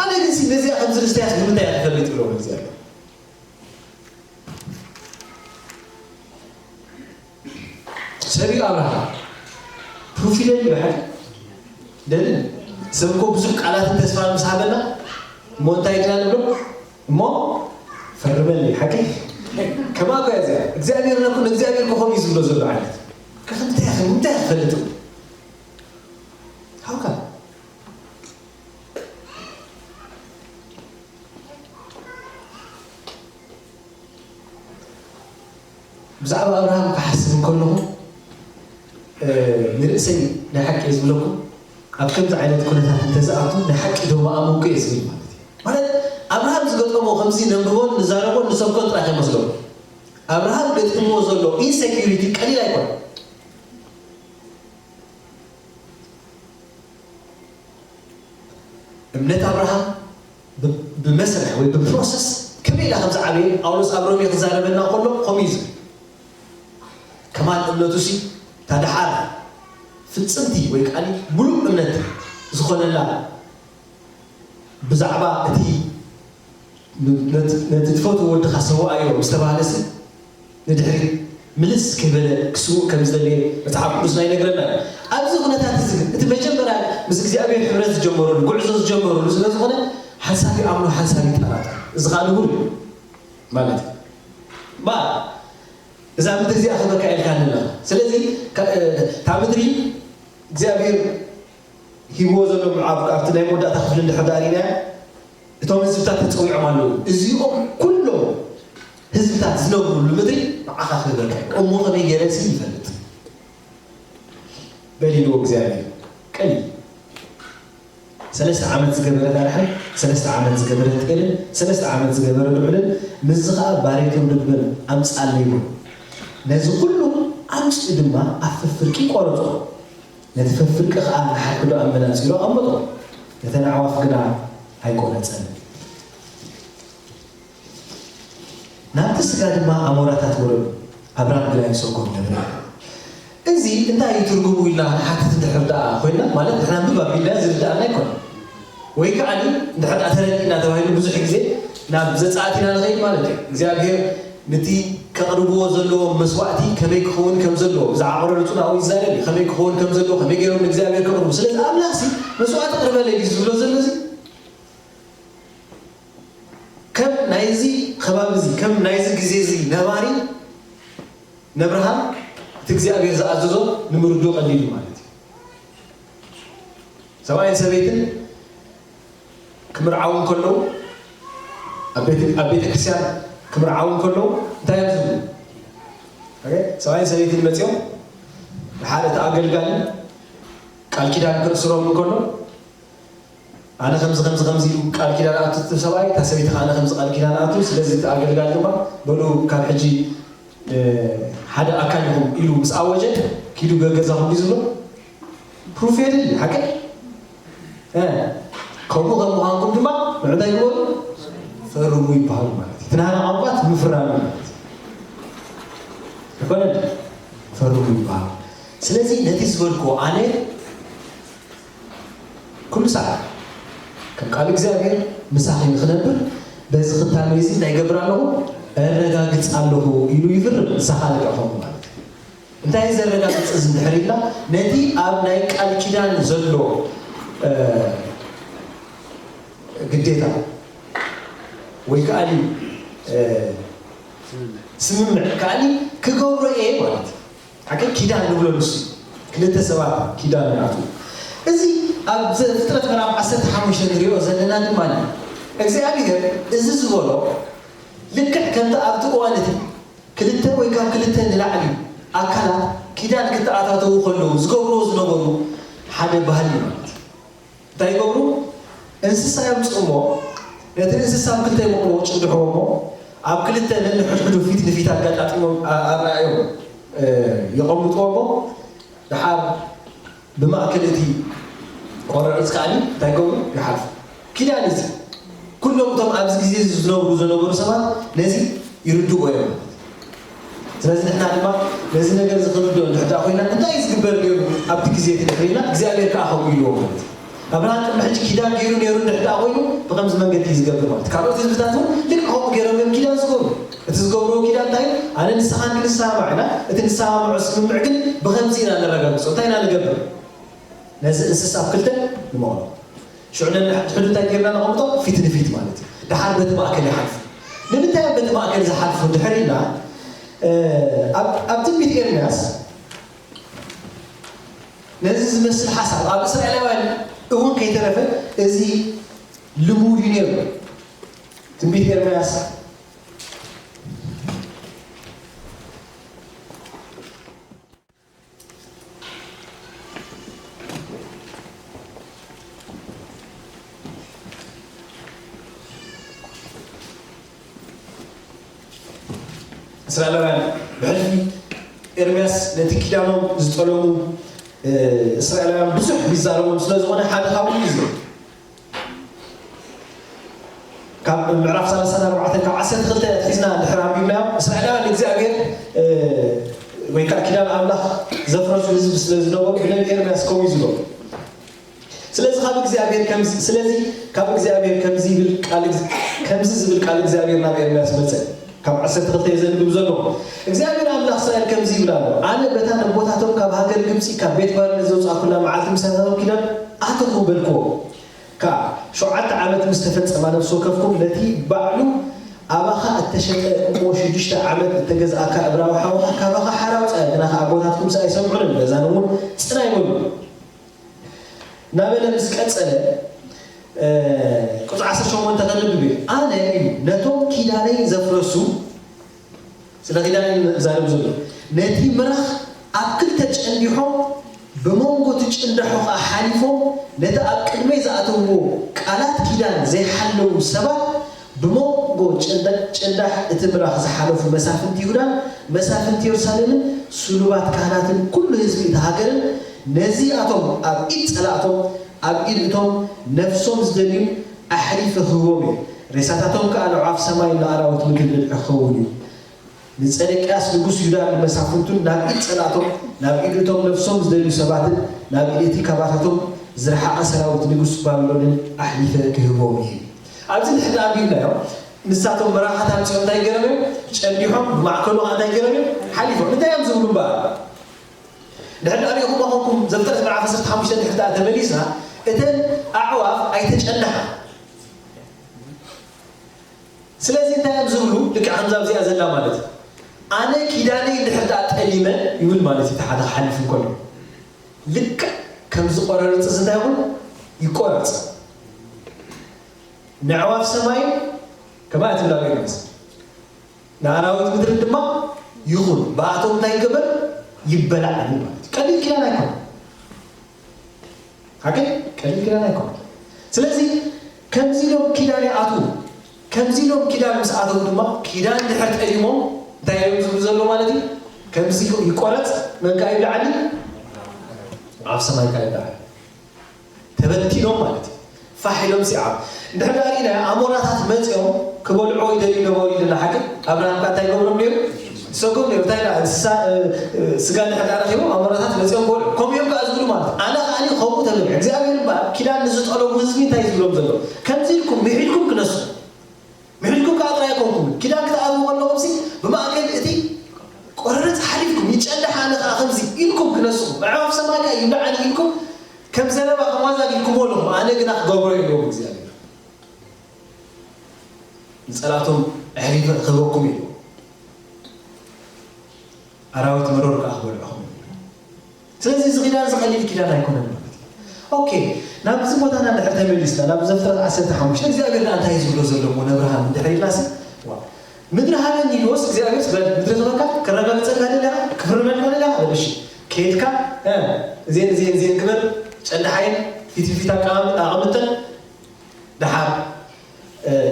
ኣነ ግን ሲ ነዚኣ ከምዚ ርስትያስ ብምንታይ እያ ትፈልጥ ብሎ እግዚኣብሔር። ሰብ እዩ ኣብርሃም። ፕሩፍ ይደሊ እዩ ሓደ። ደሊ። ሰብ እኮ ብዙሕ ቃላትን ተስፋን ምስ ሃበና እሞ እንታይ ኢልና ንብሎ? እሞ ፈርመኒ፣ ሓቂ? ከማ እኮ እያ እዚኣ። እግዚኣብሔር ነኩ፣ ንእግዚኣብሔር እኮ ከምኡ እዩ ዝብሎ ዘሎ ዓይነት። ከ-፣ እንታይ ኢኻ፣ እንታይ ኢኻ ትፈልጥ? How come? ብዛዕባ ኣብርሃም ክሓስብ እንከለኹ፣ እ፣ ንርእሰይ ናይ ሓቂ እየ ዝብለኩም፣ ኣብ ከምዚ ዓይነት ኩነታት እንተዝኣቱ ናይ ሓቂ ዶ ምኣመንኩ እየ ዝብል ማለት እዩ። ማለት ኣብርሃም ዝገጠሞ ከምዚ ነንብቦን ንዛረቦን ንሰብኮን ጥራይ ከይመስለኩም። ኣብርሃም ገጢምዎ ዘሎ ኢንሴኪሪቲ ቀሊል ኣይኮነን። እምነት ኣብርሃም ብ-፣ ብመስርሕ ወይ ብፕሮሰስ ከመይ ኢላ ከም ዝዓበየ ጳውሎስ ኣብ ሮሜ ክዛረበና ከሎ ከምኡ እዩ ዝብል። ከማን እምነቱ ሲ እታ ደሓር ፍጽምቲ ወይ ከኣ ምሉእ እምነት ዝኾነላ ብዛዕባ እቲ ነቲ ነቲ ትፈትዎ ወድኻ ሰውኣዮ ምስ ተባህለሲ፣ ንድሕሪት ምልስ ከይበለ ክስውእ ከም ዝደለየ መጽሓፍ ቅዱስና ይነግረና እዩ። ኣብዚ ኩነታት እዚ ግን፣ እቲ መጀመርያ ምስ እግዚኣብሔር ሕብረት ዝጀመረሉ፣ ጉዕዞ ዝጀመረሉ ስለ ዝኾነ፣ ሓንሳብ ይኣምኖ፣ ሓንሳብ ይጠራጠር። እዚ ኸኣ ንቡር እዩ ማለት እዩ። እምበኣር፣ እዛ ምድሪ እዚኣ ክህበካ ኢልካኒ ኣለኻ። ስለዚ፣ እታ ምድሪ እግዚኣብሔር ሂብዎ ዘሎ፣ ኣብ ኣብቲ ናይ መወዳእታ ክፍሊ እንድሕር ደኣ ርኢናዮ፣ እቶም ህዝብታት ተጸዊዖም ኣለዉ። እዚኦም ኩሎም ህዝብታት ዝነብሩሉ ምድሪ ንዓኻ ክህበካ እዩ። እሞ ከመይ ገይረሲ ይፈልጥ? በል ኢልዎ እግዚኣብሔር። ቀሊል። ሰለስተ ዓመት ዝገበረ ዳርሕን፣ ሰለስተ ዓመት ዝገበረ ጤልን፣ ሰለስተ ዓመት ዝገበረ ድዑልን፣ ምስዚ ኸኣ ባሬቶን ድበን ኣምጽኣለይ በሎ። ነዚ ኩሉ ኣምጺኡ ድማ ኣብ ፈፍርቂ ቆረጾ። ነቲ ፈፍርቂ ኸኣ ንሓድሕዱ ኣብ መናጽሮ ኣቐመጦ። ነተን ኣዕዋፍ ግና ኣይቆረጸን። ናብቲ ስጋ ድማ ኣሞራታት ወረዱ፣ ኣብራም ግና ይሰጎም ነበረ። እዚ እንታይ እዩ ትርጉሙ ኢልና ንሓትት እንድሕር ደኣ ኮይና፣ ማለት ንሕና ኣንብብ ኣቢልና ዝርድኣና ኣይኮነን። ወይ ከዓኒ እንድሕር ደኣ ተረዲእና ተባሂሉ ብዙሕ ግዜ ናብ ዘጻእት ኢና ንኸይድ ማለት እዩ። እግዚኣብሔር ነቲ ከቕርብዎ ዘለዎም መስዋእቲ ከመይ ክኸውን ከም ዘለዎ፣ ብዛዕባ ኣቑረርጹ ናብኡ ይዛረብ እዩ። ከመይ ክኸውን ከም ዘለዎ፣ ከመይ ገይሮም ንእግዚኣብሔር ከቕርቡ። ስለዚ ኣምላኽሲ መስዋእቲ ኣቕርበለይ ድዩ ዝብሎ ዘሎ እዚ? ከም ናይዚ ከባቢ እዚ፣ ከም ናይዚ ግዜ እዚ ነባሪ ነብርሃን እቲ እግዚኣብሔር ዝኣዘዞ ንምርድኡ ቀሊል እዩ ማለት እዩ። ሰብኣይን ሰበይትን ክምርዓዉ እንከለዉ፣ ኣብ ቤተ ኣብ ቤተ ክርስቲያን ክምርዓዉ እንከለዉ እንታይ እዮም ዝብሉ? ኦኬ፣ ሰብኣይን ሰበይትን መጺኦም ንሓደ እቲ ኣገልጋሊ ቃል ኪዳን ክእስሮም እንከሎ፣ ኣነ ከምዚ ከምዚ ከምዚ ኢሉ ቃል ኪዳን ኣቱ እቲ ሰብኣይ፣ እታ ሰበይቲ ከኣ ኣነ ከምዚ ቃል ኪዳን ኣቱ፣ ስለዚ እቲ ኣገልጋሊ ድማ በሉ ካብ ሕጂ እ፣ ሓደ ኣካል ኢኹም ኢሉ ምስ ኣወጀ፣ ኪዱ ገገዛኹም እዩ ዝብሎ። ፕሩፍ የድሊ፣ ሓቂ? እ፣ ከምኡ ከም ምዃንኩም ድማ ንዕንታይ ግበሩ? ፈርሙ ይበሃሉ ማለት እዩ። እቲ ናህና ቋንቋ እቲ ምፍራም እዩ ማለት እዩ። ይኮነ? ፈርሙ ይበሃሉ። ስለዚ ነቲ ዝበልክዎ ኣነ ኩሉ ሰዓት ከም ቃል እግዚኣብሔር ምሳኺ ንኽነብር በዚ ክታበይ እዚ እንታይ ይገብር ኣለኹ? እረጋግጽ ኣለኹ ኢሉ ይፍርም። ንስኻ ልክዕ ከምኡ ማለት እዩ። እንታይ እዩ ዘረጋግጽ እዚ እንድሕር ኢልና፣ ነቲ ኣብ ናይ ቃል ኪዳን ዘሎ፣ እ፣ ግዴታ ወይ ከኣ፣ እ፣ ስምምዕ ከኣ ክገብሮ እየ ማለት እዩ። ሓቂ ኪዳን ንብሎ ንሱ። ክልተ ሰባት ኪዳን ይኣትዉ። እዚ ኣብ ዘፍጥረት ምዕራፍ ዓሰርተ ሓሙሽተ ንሪኦ ዘለና ድማ፣ እግዚኣብሔር እዚ ዝበሎ ልክዕ ከምቲ ኣብቲ እዋን እቲ ክልተ ወይ ካብ ክልተ ንላዕሊ ኣካላት ኪዳን ክተኣታተዉ ከለዉ ዝገብርዎ ዝነበሩ ሓደ ባህሊ እዩ ማለት እዩ። እንታይ ይገብሩ? እንስሳ የምጽኡ እሞ፣ ነቲ እንስሳ ኣብ ክልተ ይመቕልዎ፣ ጭድሕዎ እሞ፣ ኣብ ክልተ ነንሕድሕዱ ፊት ንፊት ኣጋጣጢሞም ኣ-፣ ኣረኣዮም፣ እ፣ የቐምጥዎ እሞ፣ ደሓር ብማእከል እቲ ቆርዕ እዚ ከኣኒ እንታይ ይገብሩ? ይሓልፉ። ኪዳን እዚ። ኩሎም እቶም ኣብዚ ግዜ እዚ ዝነብሩ ዝነበሩ ሰባት ነዚ ይርድእዎ እዮም። ስለዚ ንሕና ድማ ነዚ ነገር እዚ ክንርድኦ እንድሕር ደኣ ኮይና፣ እንታይ እዩ ዝግበር ነይሩ ኣብቲ ግዜ እቲ እንድሕር ኢልና፣ እግዚኣብሔር ከኣ ከምኡ ኢልዎ ማለት እዩ። ኣብርሃም ቅድሚ ሕጂ ኪዳን ገይሩ ነይሩ እንድሕር ደኣ ኮይኑ፣ ብኸምዚ መንገዲ እዩ ዝገብር ማለት እዩ። ካልኦት ህዝብታት እውን ልክዕ ከምኡ ገይሮም እዮም ኪዳን ዝገብሩ። እቲ ዝገብርዎ ኪዳን እንታይ እዩ? ኣነ ንስኻን ክንሰማማዕ ኢና፣ እቲ ንሰማምዖ ስምምዕ ግን ብኸምዚ ኢና ነረጋግጾ። እንታይ ኢና ንገብር? ነዚ እንስሳ ኣብ ክልተ ንመቕሎ። ሽዑ ነንሕድሕዱ እንታይ ጌርና ነቐምጦ? ፊት ንፊት ማለት እዩ። ደሓር በቲ ማእከል ይሓልፉ። ንምንታይ ኣብ በቲ ማእከል ዝሓልፉ እንድሕር ኢልና፣ እ፣ ኣብ፣ ኣብ ትንቢት ኤርምያስ ነዚ ዝመስል ሓሳብ ኣብ እስራኤላውያን እውን ከይተረፈ እዚ ልሙድ እዩ ነይሩ። ትንቢት ኤርምያስ እስራኤላውያን ብሕልፊ ኤርምያስ ነቲ ኪዳኖም ዝጠለሙ፣ እ፣ እስራኤላውያን ብዙሕ ይዛረቦም ስለ ዝኾነ ሓደ ካብኡ እዩ ዝብል። ካብ ምዕራፍ ሰላሳን ኣርባዕተን ካብ ዓሰርተ ክልተ ኣትሒዝና እንድሕር ኣንቢብናዮ፣ እስራኤላውያን ንእግዚኣብሔር፣ እ፣ ወይ ከዓ ኪዳን ኣምላኽ ዘፍረሱ ህዝቢ ስለ ዝነበሩ ብነቢ ኤርምያስ ከምኡ እዩ ዝብሎ። ስለዚ ካብ እግዚኣብሔር ከምዚ ስለዚ ካብ እግዚኣብሔር ከምዚ ይብል ቃል እግዚ- ከምዚ ዝብል ቃል እግዚኣብሔር ናብ ኤርምያስ መጸ። ካብ ዓሰርተ ክልተ እየ ዘንብብ ዘለኹ። እግዚኣብሔር ኣምላኽ እስራኤል ከምዚ ይብል ኣሎ፣ ኣነ በታ ነቦታቶም ካብ ሃገር ግብጺ ካብ ቤት ባርነት ዘውጻእኩላ መዓልቲ ምሳታቶም ኪዳን ኣተኹ በልክዎ። ከኣ ሸውዓተ ዓመት ምስ ተፈጸማ ነፍሲ ወከፍኩም ነቲ ባዕሉ ኣባኻ እተሸጠ እሞ ሽዱሽተ ዓመት እተገዝኣካ እብራዊ ሓውኻ ካባኻ ሓራ ኣውጽኣዮ፣ ግናኸ ኣቦታትኩምሲ ኣይሰምዑንን፣ በዛን እውን ጽን ኣይበሉን። እናበለ ምስ ቀጸለ ቁፅሪ ዓሰርተ ሸሞንተ ከንብብ እዩ። ኣነ እዩ ነቶም ኪዳነይ ዘፍረሱ፣ ስለ ኪዳን እዩ ዛረብ ዘሎ፣ ነቲ ምራኽ ኣብ ክልተ ጨንዲሖም ብመንጎ እቲ ጭንዳሖ ከዓ ሓሊፎም ነቲ ኣብ ቅድመይ ዝኣተውዎ ቃላት ኪዳን ዘይሓለዉ ሰባት ብመንጎ ጭንዳሕ እቲ ምራኽ ዝሓለፉ መሳፍንቲ ይሁዳን መሳፍንቲ የሩሳሌምን ስሉባት ካህናትን ኩሉ ህዝቢ እቲ ሃገርን ነዚኣቶም ኣብ ኢድ ጸላእቶም ኣብ ኢድ እቶም ነፍሶም ዝደልዩ ኣሕሊፈ ክህቦም እየ። ሬሳታቶም ከኣ ንኣዕዋፍ ሰማይን ንኣራዊት ምድርን ብልዒ ክኸውን እዩ። ንጸደቅያስ ንጉስ ይሁዳን ንመሳፍንቱን ናብ ኢድ ጸላእቶም፣ ናብ ኢድ እቶም ነፍሶም ዝደልዩ ሰባትን ናብ ኢድ እቲ ካባታቶም ዝረሓቐ ሰራዊት ንጉስ ባቢሎንን ኣሕሊፈ ክህቦም እየ። ኣብዚ ንሕና ኣንቢብናዮ፣ ንሳቶም መራኻት ኣምጺኦም እንታይ ገይሮም እዮም? ጨንዲሖም፣ ብማእከሉ ኸዓ እንታይ ገይሮም እዮም? ሓሊፎም። እንታይ እዮም ዝብሉ እምበኣር? ድሕር ዳኣ ሪኢኹም ኣኾንኩም ዘፍጥረት ምዕራፍ ዓሰርተ ሓሙሽተ ድሕር ዳኣ ተመሊስና እተን ኣዕዋፍ ኣይተጨነሓ። ስለዚ እንታይ እዮም ዝብሉ? ልክዕ ከምዛ ኣብዚኣ ዘላ ማለት እዩ። ኣነ ኪዳነይ ድሕር ዳኣ ጠሊመ ይብል ማለት እዩ። እቲ ሓደ ክሓልፍ እንከሎ ልክዕ ከም ዝቆረርጽ እንታይ ይኹን ይቆረጽ። ንዕዋፍ ሰማይ ከማይ ትብላ ገይርናስ ንኣራዊት ምድሪ ድማ ይኹን ብኣቶም እንታይ ይገበር ይበላዕ እዩ ማለት እዩ። ቀሊል ኪዳን ኣይኮን ሓገይ ቀሊል ኪዳን ኣይኮን። ስለዚ ከምዚ ኢሎም ኪዳን ይኣትዉ። ከምዚ ኢሎም ኪዳን ምስ ኣተዉ ድማ ኪዳን ድሕር ጠሊሞም እንታይ እዮም ዝብሉ ዘለዉ ማለት እዩ? ከምዚ ይቆረፅ መንካ ይብልዓኒ ኣብ ሰማይ ካ ይብልዓኒ ተበቲኖም ማለት እዩ። ፋሕ ኢሎም ሲዓብ እንድሕር ዳኣ ርኢና ኣሞራታት መፂኦም ክበልዖ ይደልዩ ነበሩ ኢልና ሓቂ ኣብርሃም ካ እንታይ ገብሮም ነይሩ? ሰጎም ነይሩ እንታይ ደኣ እንስሳ ስጋ እንድሕር ዳኣ ረኪቦም ኣሞራታት መፂኦም ክበልዑ ከምኡ እዮም ከዓ ዝብሉ ማለት እዩ። ኣነ ከዓ ከምኡ ተብል እግዚኣብሔር እምበኣር ኪዳን ንዝጠለቡ ህዝቢ እንታይ ዝብሎም ዘሎ ከምዚ ኢልኩም ምሒልኩም ክነሱ ምሒልኩም ከዓ ጥራይ ኣይኮንኩም ኪዳን ክትኣትዉ ከለኹም ሲ ብማእከል እቲ ቆረርፅ ሓሊፍኩም ይጨንሕ ኣነ ከዓ ከምዚ ኢልኩም ክነስኹም ኣዕዋፍ ሰማይ ከዓ ይብልዓኒ ኢልኩም ከም ዘረባ ከም ዋዛ ጌርኩሞ ኣለኹም፣ ኣነ ግና ክገብሮ እየ ኢልዎም እግዚኣብሔር። ንጸላእቶም ኣሕሊፈ ክህበኩም እየ ኢልዎም። ኣራዊት መሮር ከኣ ክበልዑኹም እየ ኢልዎም። ስለዚ እዚ ኪዳን እዚ ቀሊል ኪዳን ኣይኮነን ማለት እዩ። ኦኬ፣ ናብዚ ቦታና እንድሕር ተመሊስና ናብ ዘፍጥረት ዓሰርተ ሓሙሽተ እግዚኣብሔር ደኣ እንታይ እዩ ዝብሎ ዘሎ እሞ ነብርሃም እንድሕር ኢልናሲ ምድሪ ሃበኒ ኢልዎስ እግዚኣብሔር በል ምድሪ ክበካ ክረጋግጸልካ ደለኻ ክፍርመልካ ደለኻ በል እሺ ከይድካ እዜን እዜን እዜን ግበር ጨንድሓየን ፊት ፊት ኣቀማምጥ ኣቐምጠን ደሓር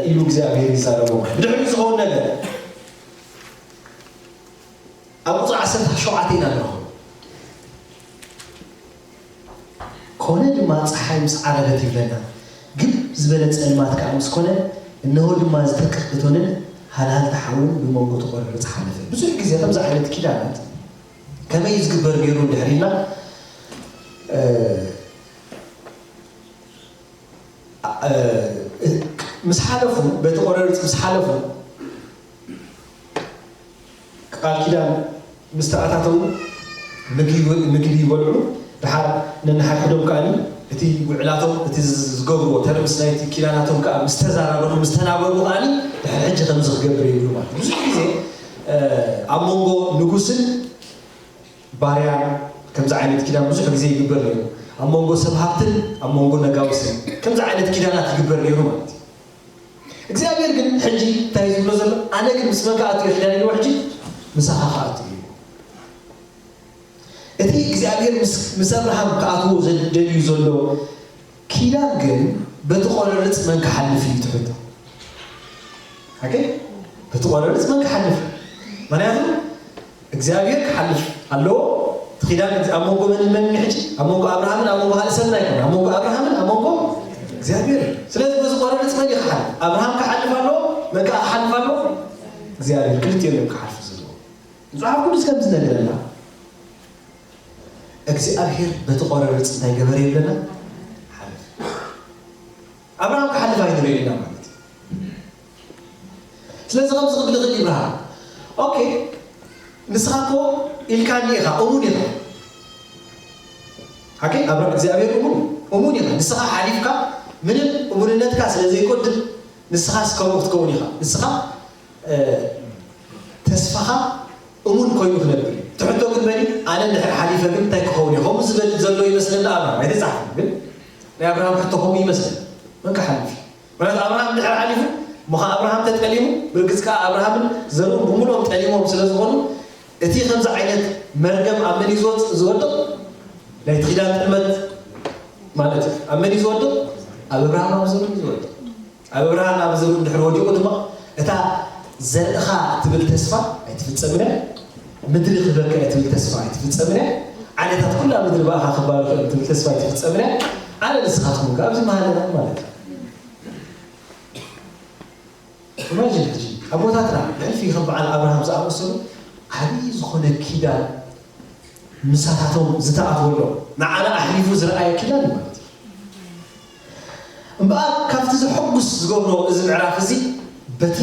ኢሉ እግዚኣብሔር ይዛረቦ ድሕሪ ዝኸውን ነገር ኣብ ቁፅሪ ዓሰርተ ሸውዓተ ኢና ንረኽቦ። ኮነ ድማ ፀሓይ ምስ ዓረበት ይብለና፣ ግብ ዝበለ ፀልማት ከዓ ምስ ኮነ፣ እነሆ ድማ ዝተክኽ እቶንን ሃልሃልቲ ሓውን ብመንጎ እቲ ቆርርፅ ሓለፈ። ብዙሕ ግዜ ከምዚ ዓይነት ኪዳናት ከመይ እዩ ዝግበር ነይሩ እንድሕር ኢልና፣ እ፣ እ፣ ምስ ሓለፉ፣ በቲ ቆረርፅ ምስ ሓለፉ፣ ቃል ኪዳን ምስ ተኣታተዉ ምግቢ ይበልዑ፣ ደሓር ነንሓድሕዶም ከኣ እቲ ውዕላቶም፣ እቲ ዝገብርዎ ተርምስ ናይቲ ኪዳናቶም ከኣ ምስ ተዛራረቡ፣ ምስ ተናበቡ ከኣ ድሕሪ ሕጂ ከምዚ ክገብር እየ ይብሉ ማለት እዩ። ብዙሕ ግዜ ኣብ መንጎ ንጉስን ባርያን ከምዚ ዓይነት ኪዳን ብዙሕ ግዜ ይግበር ነይሩ። ኣብ መንጎ ሰብ ሃብትን ኣብ መንጎ ነጋውስን ከምዚ ዓይነት ኪዳናት ይግበር ነይሩ ማለት እዩ። እግዚኣብሔር ግን ሕጂ እንታይ እዩ ዝብሎ ዘሎ? ኣነ ግን ምስ መን ክኣቱ እየ ኪዳን ኢልዎ ሕጂ? ምሳኻ ክኣቱ እዩ። እቲ እግዚኣብሔር ምስ ኣብርሃም ክኣትዎ ዘደልዩ ዘሎ ኪዳን ግን በቲ ቆረርፅ መን ክሓልፍ እዩ ትሕቶ? ሓቂ በቲ ቆረርፅ መን ክሓልፍ? ምክንያቱ እግዚኣብሔር ክሓልፍ ኣለዎ። እቲ ኪዳን ኣብ መንጎ መንን መንን ሕጂ ኣብ መንጎ ኣብርሃምን ኣብ መንጎ ካልእ ሰብን ኣይኮነ ኣብ መንጎ ኣብርሃምን ኣብ መንጎ እግዚኣብሔር እዩ። ስለዚ በዚ ቆረርፅ መን እዩ ክሓልፍ? ኣብርሃም ክሓልፍ ኣለዎ። መን ከዓ ክሓልፍ ኣለዎ? እግዚኣብሔር። ክልቲኦም እዮም ክሓልፉ ዘለዎ። መፅሓፍ ቅዱስ ከም ዝነግረና እግዚኣብሔር በቲ ቆረርፅ እንታይ ገበረ ይብለና? ሓለፈ። ኢልና ማለት እዩ። ስለዚ ከምዚ ክብል ይኽእል ይብርሃ። ኦኬ፣ ንስኻ እኮ ኢልካኒ ኢኻ፣ እሙን ኢኻ። ሓቂ ኣብ እግዚኣብሔር እሙን፣ እሙን ኢኻ። ንስኻ ሓሊፍካ ምንም እሙንነትካ ስለ ዘይጎድል፣ ንስኻስ ከምኡ ክትከውን ኢኻ። ንስኻ፣ እ፣ ተስፋኻ እሙን ኮይኑ ክነብር እዩ። እቲ ሕቶ ግን መን እዩ? ኣነ እንድሕር ሓሊፈ ግን እንታይ ክኸውን እዩ? ከምኡ ዝበል ዘሎ ይመስለኒ ኣብርሃም። ኣይተጻሕፈን፣ ግን ናይ ኣብርሃም ሕቶ ከምኡ ይመስለኒ። መን ክሓልፍ እዩ? ምኽንያቱ ኣብርሃም እንድሕር ሓሊፉ፣ እሞ ኸዓ ኣብርሃም ተጠሊሙ፣ ብርግጽ ከኣ ኣብርሃምን ዘርኡን ብምሉኦም ጠሊሞም ስለ ዝኾኑ፣ እቲ ከምዚ ዓይነት መርገም ኣብ መን እዩ ዝወጽ-፣ ዝወድቕ? ናይቲ ኪዳን ጥልመት ማለት እዩ። ኣብ መን እዩ ዝወድቕ? ኣብ ኣብርሃም ኣብ ዘርኡ እዩ ዝወድቕ። ኣብ ኣብርሃም ኣብ ዘርኡ እንድሕር ወዲቑ ድማ፣ እታ ዘርእኻ እትብል ተስፋ ኣይትፍጸምን እያ፣ ምድሪ ክህበካ እያ እትብል ተስፋ ኣይትፍጸምን እያ፣ ዓሌታት ኩላ ምድሪ ብኣኻ ክባረኹ እዮም እትብል ተስፋ ኣይትፍጸምን እያ። ኣነ ንስኻትኩም ከኣ ኣብዚ መሃለና ማለት እዩ። ኢማጂን ሕጂ ኣቦታትና ብሕልፊ ከም በዓል ኣብርሃም ዝኣመሰሉ ዓብዪ ዝኾነ ኪዳን ምሳታቶም ዝተኣትወሎ ንዓና ኣሕሊፉ ዝረኣየ ኪዳን እዩ ማለት እዩ። እምበኣር ካብቲ ዘሐጉስ ዝገብሮ እዚ ምዕራፍ እዚ በቲ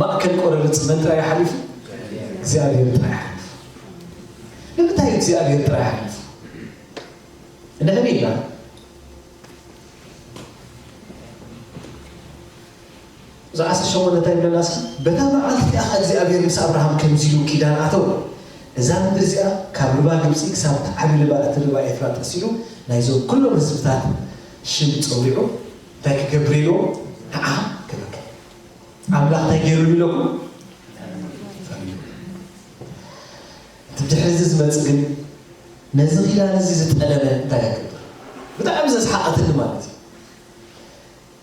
ማእከል ቆረርጽ መን ጥራይ ሓሊፉ? እግዚኣብሔር ጥራይ ሓሊፉ። ንምንታይ እግዚኣብሔር ጥራይ ሓሊፉ? እንድሕር ኢልና እዛ ዓሰርተ ሸሞንተ እንታይ ይብለና እስኪ? በታ መዓልቲ እቲኣ ኸዓ እግዚኣብሔር ምስ ኣብርሃም ከምዚ ኢሉ ኪዳን ኣተወ። እዛ ምድሪ እዚኣ ካብ ርባ ግብፂ ክሳብ እቲ ዓብዪ ርባ፣ እቲ ርባ ኤፍራጥስ ኢሉ ናይዞም ኩሎም ህዝብታት ሽም ፀዊዑ እንታይ ክገብር ኢልዎ? ንዓ ክበከ ኣምላኽ እንታይ ገይሩ ኢለኩም? እቲ ድሕሪ እዚ ዝመፅእ ግን ነዚ ኪዳን እዚ ዝጠለመ እንታይ ይገብር? ብጣዕሚ ዘስሓቐትኒ ማለት እዩ።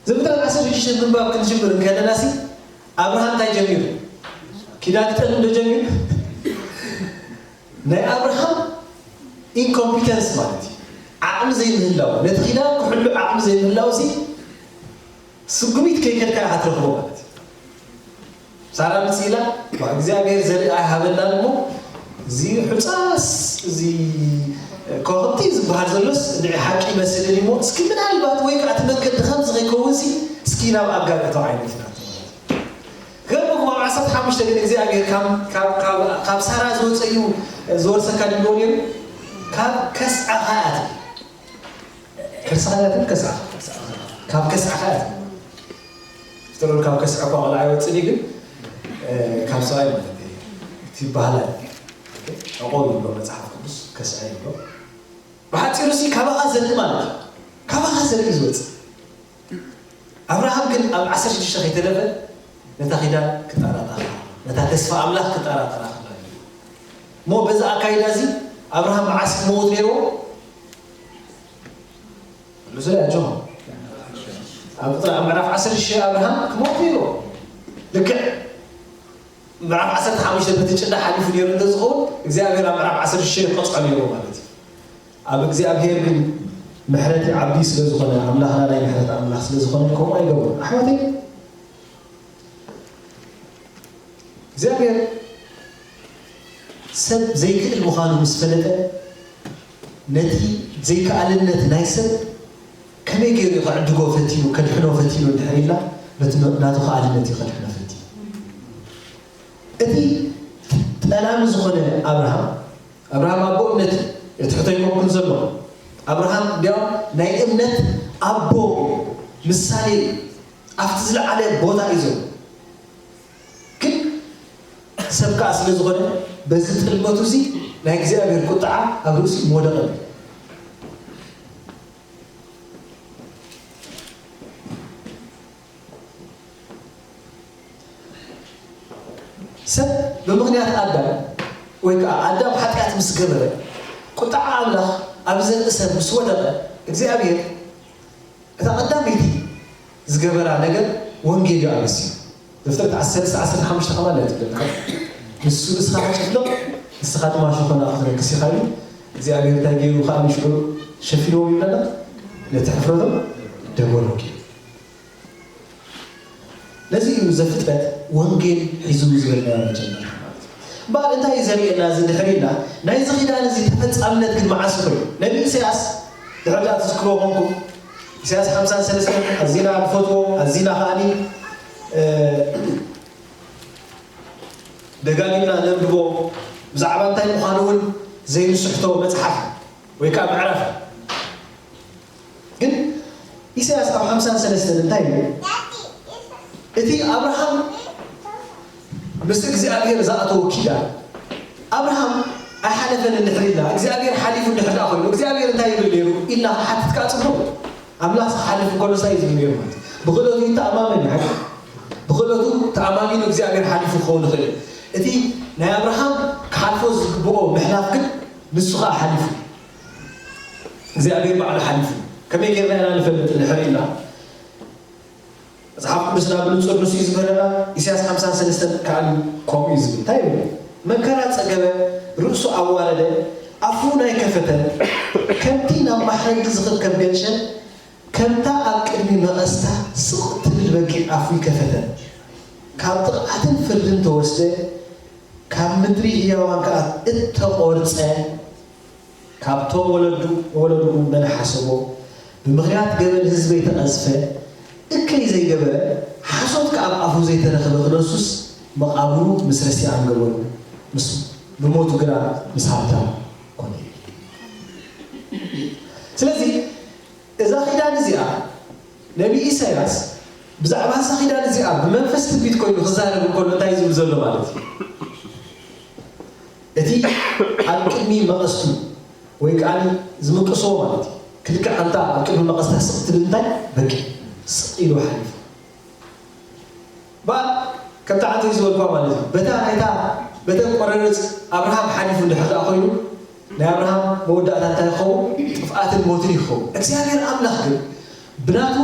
ዘፍጥረት ዓሰርተ ሽዱሽተ ምንባብ ክንጅምር እንከለና ሲ ኣብርሃም እንታይ ጀሚሩ? ኪዳን ክጠልም ዶ ጀሚሩ? ናይ ኣብርሃም ኢንኮምፒተንስ ማለት እዩ። ዓቕሚ ዘይምህላው፣ ነቲ ኪዳን ክሕሉ ዓቕሚ ዘይምህላው ሲ ስጉሚት ከይከድካ ኢኻ ትረኽቦ ማለት እዩ። ሳራ ምጽእ ኢላ፣ "ዋ፣ እግዚኣብሔር ዘርኢ ኣይሃበናን እሞ፣ እዚ ሑጻስ፣ እዚ ከዋኽብቲ ዝበሃል ዘሎስ ንዒ ሓቂ ይመስልን እሞ፣ እስኪ ምናልባት ወይ ከኣ እቲ መንገዲ ከምዚ ከይከውንሲ፣ እስኪ ናብ ኣጋር እተው" ዓይነት ናቱ ማለት እዩ። ገርመኩም፣ ኣብ ዓሰርተ ሓሙሽተ ግን እግዚኣብሔር ካብ፣ ካብ፣ ካብ፣ ካብ ሳራ ዝወጸ እዩ ዝወርሰካ ድልዎ ነይሩ? ካብ ከስዓኻ እያ ትብል። ከስዓኻ እያ ትብል፣ ከስዓኻ። ካብ ከስዓኻ እያ ትብል። ፍጥረሉ ካብ ከስዐ እኳ ቆልዓ ኣይወፅን እዩ፣ ግን፣ እ፣ ካብ ሰብኣይ ማለት እዩ። እቲ ይበሃላል። ዕቆብ ይብሎ መጽሓፍ ቅዱስ፣ ከስዐ ይብሎ። ብሓጺሩ ሲ ካባኻ ዘርኢ ማለት እዩ። ካባኻ ዘርኢ እዩ ዝወጽእ። ኣብርሃም ግን ኣብ ዓሰርተ ሽዱሽተ ከይተረፈ ነታ ኪዳን ክጠራጠራ፣ ነታ ተስፋ ኣምላኽ ክጠራጠራ ከሎ እዩ። እሞ በዚ ኣካይዳ እዚ ኣብርሃም መዓስ ክመውት ነይርዎ? መልሱለይ ኣጆኹም። ኣብ ቁጽሪ፣ ኣብ ምዕራፍ ዓሰርተ ሽዱሽተ ኣብርሃም ክመውት ነይርዎ። ልክዕ ምዕራፍ ዓሰርተ ሓሙሽተ በቲ ጭዳ ሓሊፉ ነይሩ እንተዝኸውን፣ እግዚኣብሔር ኣብ ምዕራፍ ዓሰርተ ሽዱሽተ ይቀጽዖ ነይርዎ ማለት እዩ። ኣብ እግዚኣብሔር ግን ምሕረት ይዓቢ ስለ ዝኾነ፣ ኣምላኽና ናይ ምሕረት ኣምላኽ ስለ ዝኾነ፣ ከምኡ ኣይገብሮን። ኣሕዋተይ፣ እግዚኣብሔር ሰብ ዘይክእል ምዃኑ ምስ ፈለጠ፣ ነቲ ዘይከኣልነት ናይ ሰብ ከመይ ገይሩ እዩ ከዕድጎ ፈቲኑ፣ ከድሕኖ ፈቲኑ እንድሕር ኢልና፣ በቲ ነ-፣ ናቱ ከኣልነት እዩ ከድሕኖ ፈቲኑ። እቲ ጠላሚ ዝኾነ ኣብርሃም፣ ኣብርሃም ኣቦ እምነት እዩ፣ እቲ ሕቶ ኣይኮንኩን ዘሎ። ኣብርሃም እንዲያውም ናይ እምነት ኣቦ ምሳሌ እዩ። ኣብቲ ዝለዓለ ቦታ እዩ ዘሎ። ግን ሰብ ከኣ ስለ ዝኾነ በዚ ጥልመቱ እዚ ናይ እግዚኣብሔር ቁጥዓ ኣብ ርእሱ ይወደቐ። ሰብ ብምኽንያት ኣዳም ወይ ከኣ ኣዳም ሓጢኣት ምስ ገበረ ቁጥዓ ኣምላኽ ኣብ ዘርኢ ሰብ ምስ ወደቐ እግዚኣብሔር እታ ቀዳመይቲ ዝገበራ ነገር ወንጌል እዩ ኣበስዩ። ዘፍጥረት ዓሰርተ፣ ዓሰርተ ሓሙሽተ ከማን ናይ ትብለና። ንሱ ንስኻ ክጭፍልቕ፣ ንስኻ ድማ ሸኾና ክትነክስ ኢኻ ኢሉ እግዚኣብሔር እንታይ ገይሩ ከኣ ንሽዑ ሸፊንዎም ይብለና? ነቲ ሕፍረቶም ደበሎ ገይሩ። ነዚ እዩ ዘፍጥረት ወንጌል ሒዙ ዝበልናዮ መጀመርያ ማለት እዩ። እምበኣር እንታይ እዩ ዘርእየና እዚ ድሕሪ ኢልና፣ ናይዚ ኪዳን እዚ ተፈጻምነት ግን መዓስ ኮይኑ? ነቢ ኢሳያስ ድሕሪ ዳኣ ትዝክርዎ ኮንኩም፣ ኢሳያስ ሓምሳን ሰለስተን ኣዚና ንፈትዎ፣ ኣዚና ከኣኒ ደጋጊምና ነንብቦ። ብዛዕባ እንታይ ምዃኑ እውን ዘይንስሕቶ መጽሓፍ ወይ ከዓ ምዕራፍ። ግን ኢሳያስ ኣብ ሓምሳን ሰለስተን እንታይ እዩ? እቲ ኣብርሃም ምስ እግዚኣብሔር ዝኣተዎ ኪዳን ኣብርሃም ኣይሓለፈን እንድሕር ኢልና እግዚኣብሔር ሓሊፉ እንድሕር ደኣ ኮይኑ እግዚኣብሔር እንታይ ይብል ነይሩ ኢልና ክሓትት ከዓ ፅቡቅ። ኣምላኽ ክሓልፍ እንከሎ እንታይ እዩ ዝብል ነይሩ ማለት እዩ? ብክእለቱ ይተኣማመን እዩ ሓቂ። ብክእለቱ ተኣማሚኑ እግዚኣብሔር ሓሊፉ ክኸውን ይኽእል እዩ። እቲ ናይ ኣብርሃም ክሓልፎ ዝግብኦ ምሕላፍ ግን ንሱ ከዓ ሓሊፉ እግዚኣብሔር ባዕሉ ሓሊፉ። ከመይ ጌርና ኢና ንፈልጥ እንድሕር ኢልና መጽሓፍ ቅዱስና ብንጹር ንሱ እዩ ዝምህረና። ኢሳያስ ሓምሳን ሰለስተን ከኣ ከምኡ እዩ ዝብል። እንታይ ይብል? መከራ ጸገበ፣ ርእሱ ኣዋረደ፣ ኣፉ ናይ ከፈተ፣ ከምቲ ናብ ማሕረዲ ዝኽከብ ገንሸል፣ ከምታ ኣብ ቅድሚ መቐስታ ስቕ ትብል በጊዕ ኣፉ ይከፈተ። ካብ ጥቕዓትን ፍርድን ተወስደ፣ ካብ ምድሪ ህያዋን ከኣ እተቖርጸ፣ ካብቶም ወለዱ ወለድኡ መን ሓሰቦ፣ ብምኽንያት ገበን ህዝበይ ተቐዝፈ፣ እከይ ዘይገበረ፣ ሓሶት ከኣ ኣብ ኣፉ ዘይተረኽበ ክነሱስ፣ መቓብሩ ምስ ረሲኣን ገበሩ፣ ምስ ብሞቱ ግና ምስ ሃብታም ኮነ። ስለዚ እዛ ኺዳን እዚኣ ነቢ ኢሳያስ ብዛዕባ እዛ ኺዳን እዚኣ ብመንፈስ ትንቢት ኮይኑ ክዛረብ እንከሎ እንታይ ዝብል ዘሎ ማለት እዩ? እቲ ኣብ ቅድሚ መቐስቱ ወይ ከዓ ዝምቅሶ ማለት እዩ። ክልክዕ ኣንታ ኣብ ቅድሚ መቐስታ ስቕ ትብል እንታይ በቂ ስቕ ኢሉ ሓሊፉ። በዓል ከምታ ዓንተይ ዝበልኳ ማለት እዩ። በታ ናይታ በተን ቆረርጽ ኣብርሃም ሓሊፉ እንድሕር ደኣ ኮይኑ ናይ ኣብርሃም መወዳእታ እንታይ ይኸውን? ጥፍኣትን ሞትን ይኸውን። እግዚኣብሔር ኣምላኽ ግን ብናቱ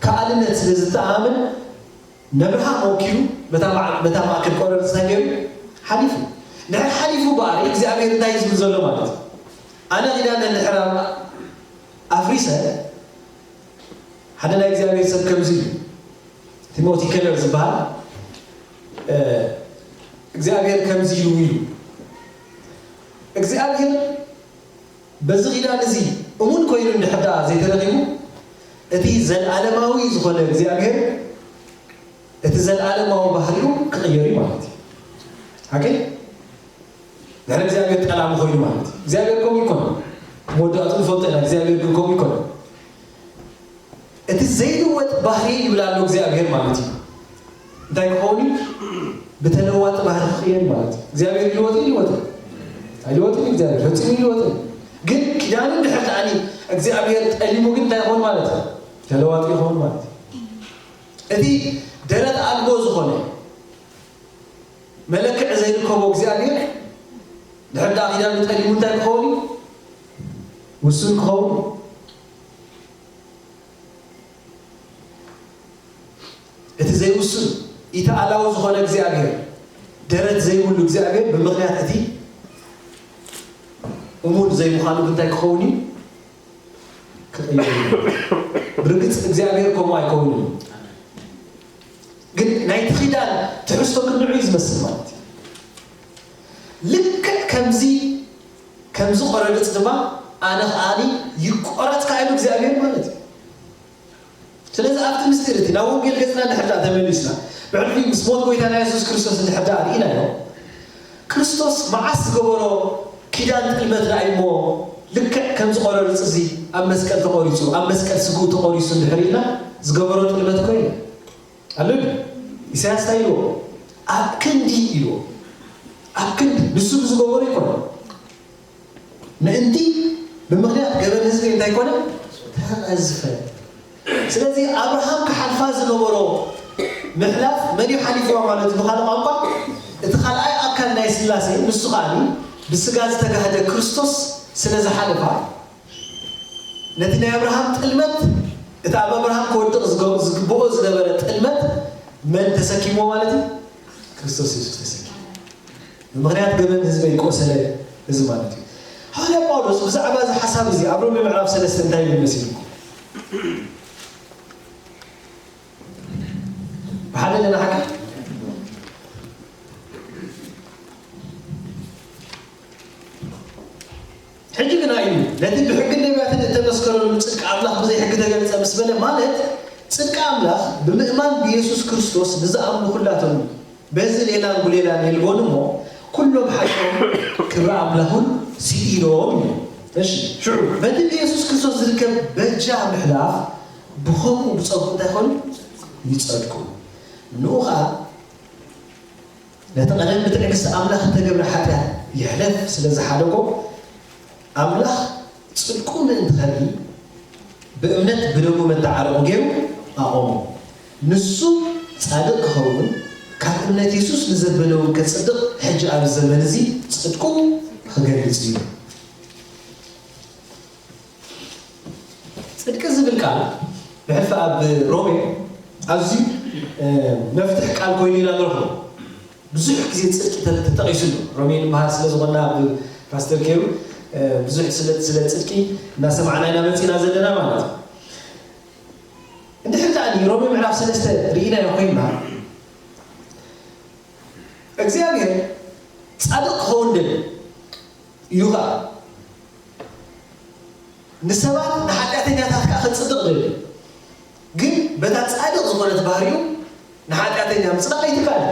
ከኣልነት ስለ ዝተኣምን ነብርሃም ወኪሉ በታ ማዕ- በታ ማእከል ቆረርጽ እንታይ ገይሩ? ሓሊፉ። ድሕሪ ሓሊፉ በኣሪ እግዚኣብሔር እንታይ እዩ ዝብል ዘሎ ማለት እዩ? ኣነ ኪዳን እንድሕር ኣብ- ኣፍሪሰ ሓደ ናይ እግዚኣብሔር ሰብ ከምዚ ኢሉ ቲሞቲ ኬለር ዝበሃል እግዚኣብሔር ከምዚ ኢሉ ኢሉ እግዚኣብሔር በዚ ኪዳን እዚ እሙን ኮይኑ እንድሕር ደኣ ዘይተረኺቡ እቲ ዘለኣለማዊ ዝኾነ እግዚኣብሔር እቲ ዘለኣለማዊ ባህሪኡ ክቕየር እዩ ማለት እዩ። ሓቂ ድሕሪ እግዚኣብሔር ጠላሚ ኮይኑ ማለት እዩ። እግዚኣብሔር ከምኡ ይኮነ መወዳእቱ ንፈልጦ ኢና። እግዚኣብሔር ግን ከምኡ ይኮነ እቲ ዘይልወጥ ባህሪ ይብል ኣሎ እግዚኣብሔር ማለት እዩ። እንታይ ክኸውን እዩ? ብተለዋጢ ባህሪ ክቕየር ማለት እዩ። እግዚኣብሔር ይልወጥ ይልወጥ ኣይልወጥን እግዚኣብሔር ፈፂሙ ይልወጥን። ግን ኪዳኑ ድሕር ከዓኒ እግዚኣብሔር ጠሊሙ ግን እንታይ ይኸውን ማለት እዩ? ተለዋጢ ይኸውን ማለት እዩ። እቲ ደረት ኣልቦ ዝኾነ መለክዕ ዘይርከቦ እግዚኣብሔር ድሕር ደኣ ኪዳኑ ጠሊሙ እንታይ ክኸውን እዩ? ውሱን ክኸውን እዩ። እቲ ዘይውሱን ኢተኣላዊ ዝኾነ እግዚኣብሔር ደረት ዘይብሉ እግዚኣብሔር ብምኽንያት እቲ እሙን ዘይምዃኑ እንታይ ክኸውን እዩ? ክቕየር እዩ። ብርግፅ እግዚኣብሔር ከምኡ ኣይከውንን እዩ። ግን ናይቲ ኪዳን ትሕዝቶ ክንዑ እዩ ዝመስል ማለት እዩ። ልክዕ ከምዚ ከምዚ ቆረርፅ ድማ ኣነ ከዓኒ ይቆረፅ ከኣ ኢሉ እግዚኣብሔር ማለት እዩ። ስለዚ ኣብቲ ምስጢር እቲ ናብ ወንጌል ገፅና እንድሕር ደኣ ተመሊስና ብሕልፊ ምስ ሞት ጎይታና የሱስ ክርስቶስ እንድሕር ደኣ ርኢናዮ ክርስቶስ መዓስ ዝገበሮ ኪዳን ጥልመት ርኣይ እሞ ልክዕ ከም ዝቆረርፅ እዚ ኣብ መስቀል ተቆሪፁ ኣብ መስቀል ስግኡ ተቆሪሱ እንድሕር ኢልና ዝገበሮ ጥልመት እኮ የለን ኣሎ ኢሳያስ እንታይ ኢልዎ ኣብ ክንዲ ኢልዎ ኣብ ክንዲ ንሱ ብዝገበሮ ይኮነ ምእንቲ ብምኽንያት ገበን ህዝቢ እንታይ ኮነ ተቐዝፈ ስለዚ ኣብርሃም ክሓልፋ ዝነበሮ ምሕላፍ መን እዩ ሓሊፍዋ ማለት ብካልእ ቋንቋ እቲ ካልኣይ ኣካል ናይ ስላሴ ንሱ ከዓኒ ብስጋ ዝተጋህደ ክርስቶስ ስለ ዝሓለፋ ነቲ ናይ ኣብርሃም ጥልመት እቲ ኣብ ኣብርሃም ክወድቕ ዝገ- ዝግብኦ ዝነበረ ጥልመት መን ተሰኪምዎ ማለት እዩ? ክርስቶስ የሱስ ተሰኪሙ። ብምኽንያት ገበን ህዝበይ ቆሰለ እዚ ማለት እዩ። ሃዋርያ ጳውሎስ ብዛዕባ እዚ ሓሳብ እዚ ኣብ ሮሜ ምዕራፍ ሰለስተ እንታይ ይብል መሲልኩም? ብሓደ ኣለና ሓቂ ሕጂ ግና እዩ፣ ነቲ ብሕግን ነቢያትን እተመስከረሉ ጽድቂ ኣምላኽ ብዘይ ሕጊ ተገልጸ ምስ በለ፣ ማለት ጽድቂ ኣምላኽ ብምእማን ብየሱስ ክርስቶስ ንዝኣምኑ ኩላቶም፣ በዚ ሌላን ጉሌላን የልቦን እሞ፣ ኩሎም ሓጢኦም ክብሪ ኣምላኽ እውን ስኢኖም እዩ። እሺ፣ ሽዑ በቲ ብየሱስ ክርስቶስ ዝርከብ በጃ ምሕላፍ ብኸምኡ ብጸጉ እንታይ ኾኑ? ይጸድቁ። ንኡ ኸኣ ነቲ ቀደም ብትዕግስቲ ኣምላኽ እተገብረ ሓጢኣት ይሕለፍ ስለ ዝሓደጎ፣ ኣምላኽ ጽድቁ ምእንቲ ኸርኢ ብእምነት ብደሙ መተዓረቒ ገይሩ ኣቖሞ። ንሱ ጻድቕ ክኸውን ካብ እምነት የሱስ ንዘበለ እውን ከጽድቕ ሕጂ ኣብዚ ዘመን እዚ ጽድቁ ክገልጽ እዩ። ጽድቂ ዝብል ቃል ብሕልፊ ኣብ ሮሜ ኣዝዩ መፍትሕ ቃል ኮይኑ ኢና ንረኽቦ። ብዙሕ ግዜ ጽድቂ ተጠቒሱ ኣሎ። ሮሜ ንመሃር ስለ ዝኾንና ብፓስተር ገይሩ ብዙሕ ስለ ጽድቂ እናሰማዕና ኢና መጺና ዘለና ማለት እዩ። እንድሕር ከኣ ሮሜ ምዕራፍ ሰለስተ ርኢናዮ ኮይንና እግዚኣብሔር ጻድቕ ክኸውን ደል እዩ ኸዓ ንሰባት ንሓጢኣተኛታት ከኣ ክጽድቕ ደል ግን በታ ጻድቕ ዝኾነት ባህሪኡ ንሓጢኣተኛ ምጽዳቕ ኣይትከኣል።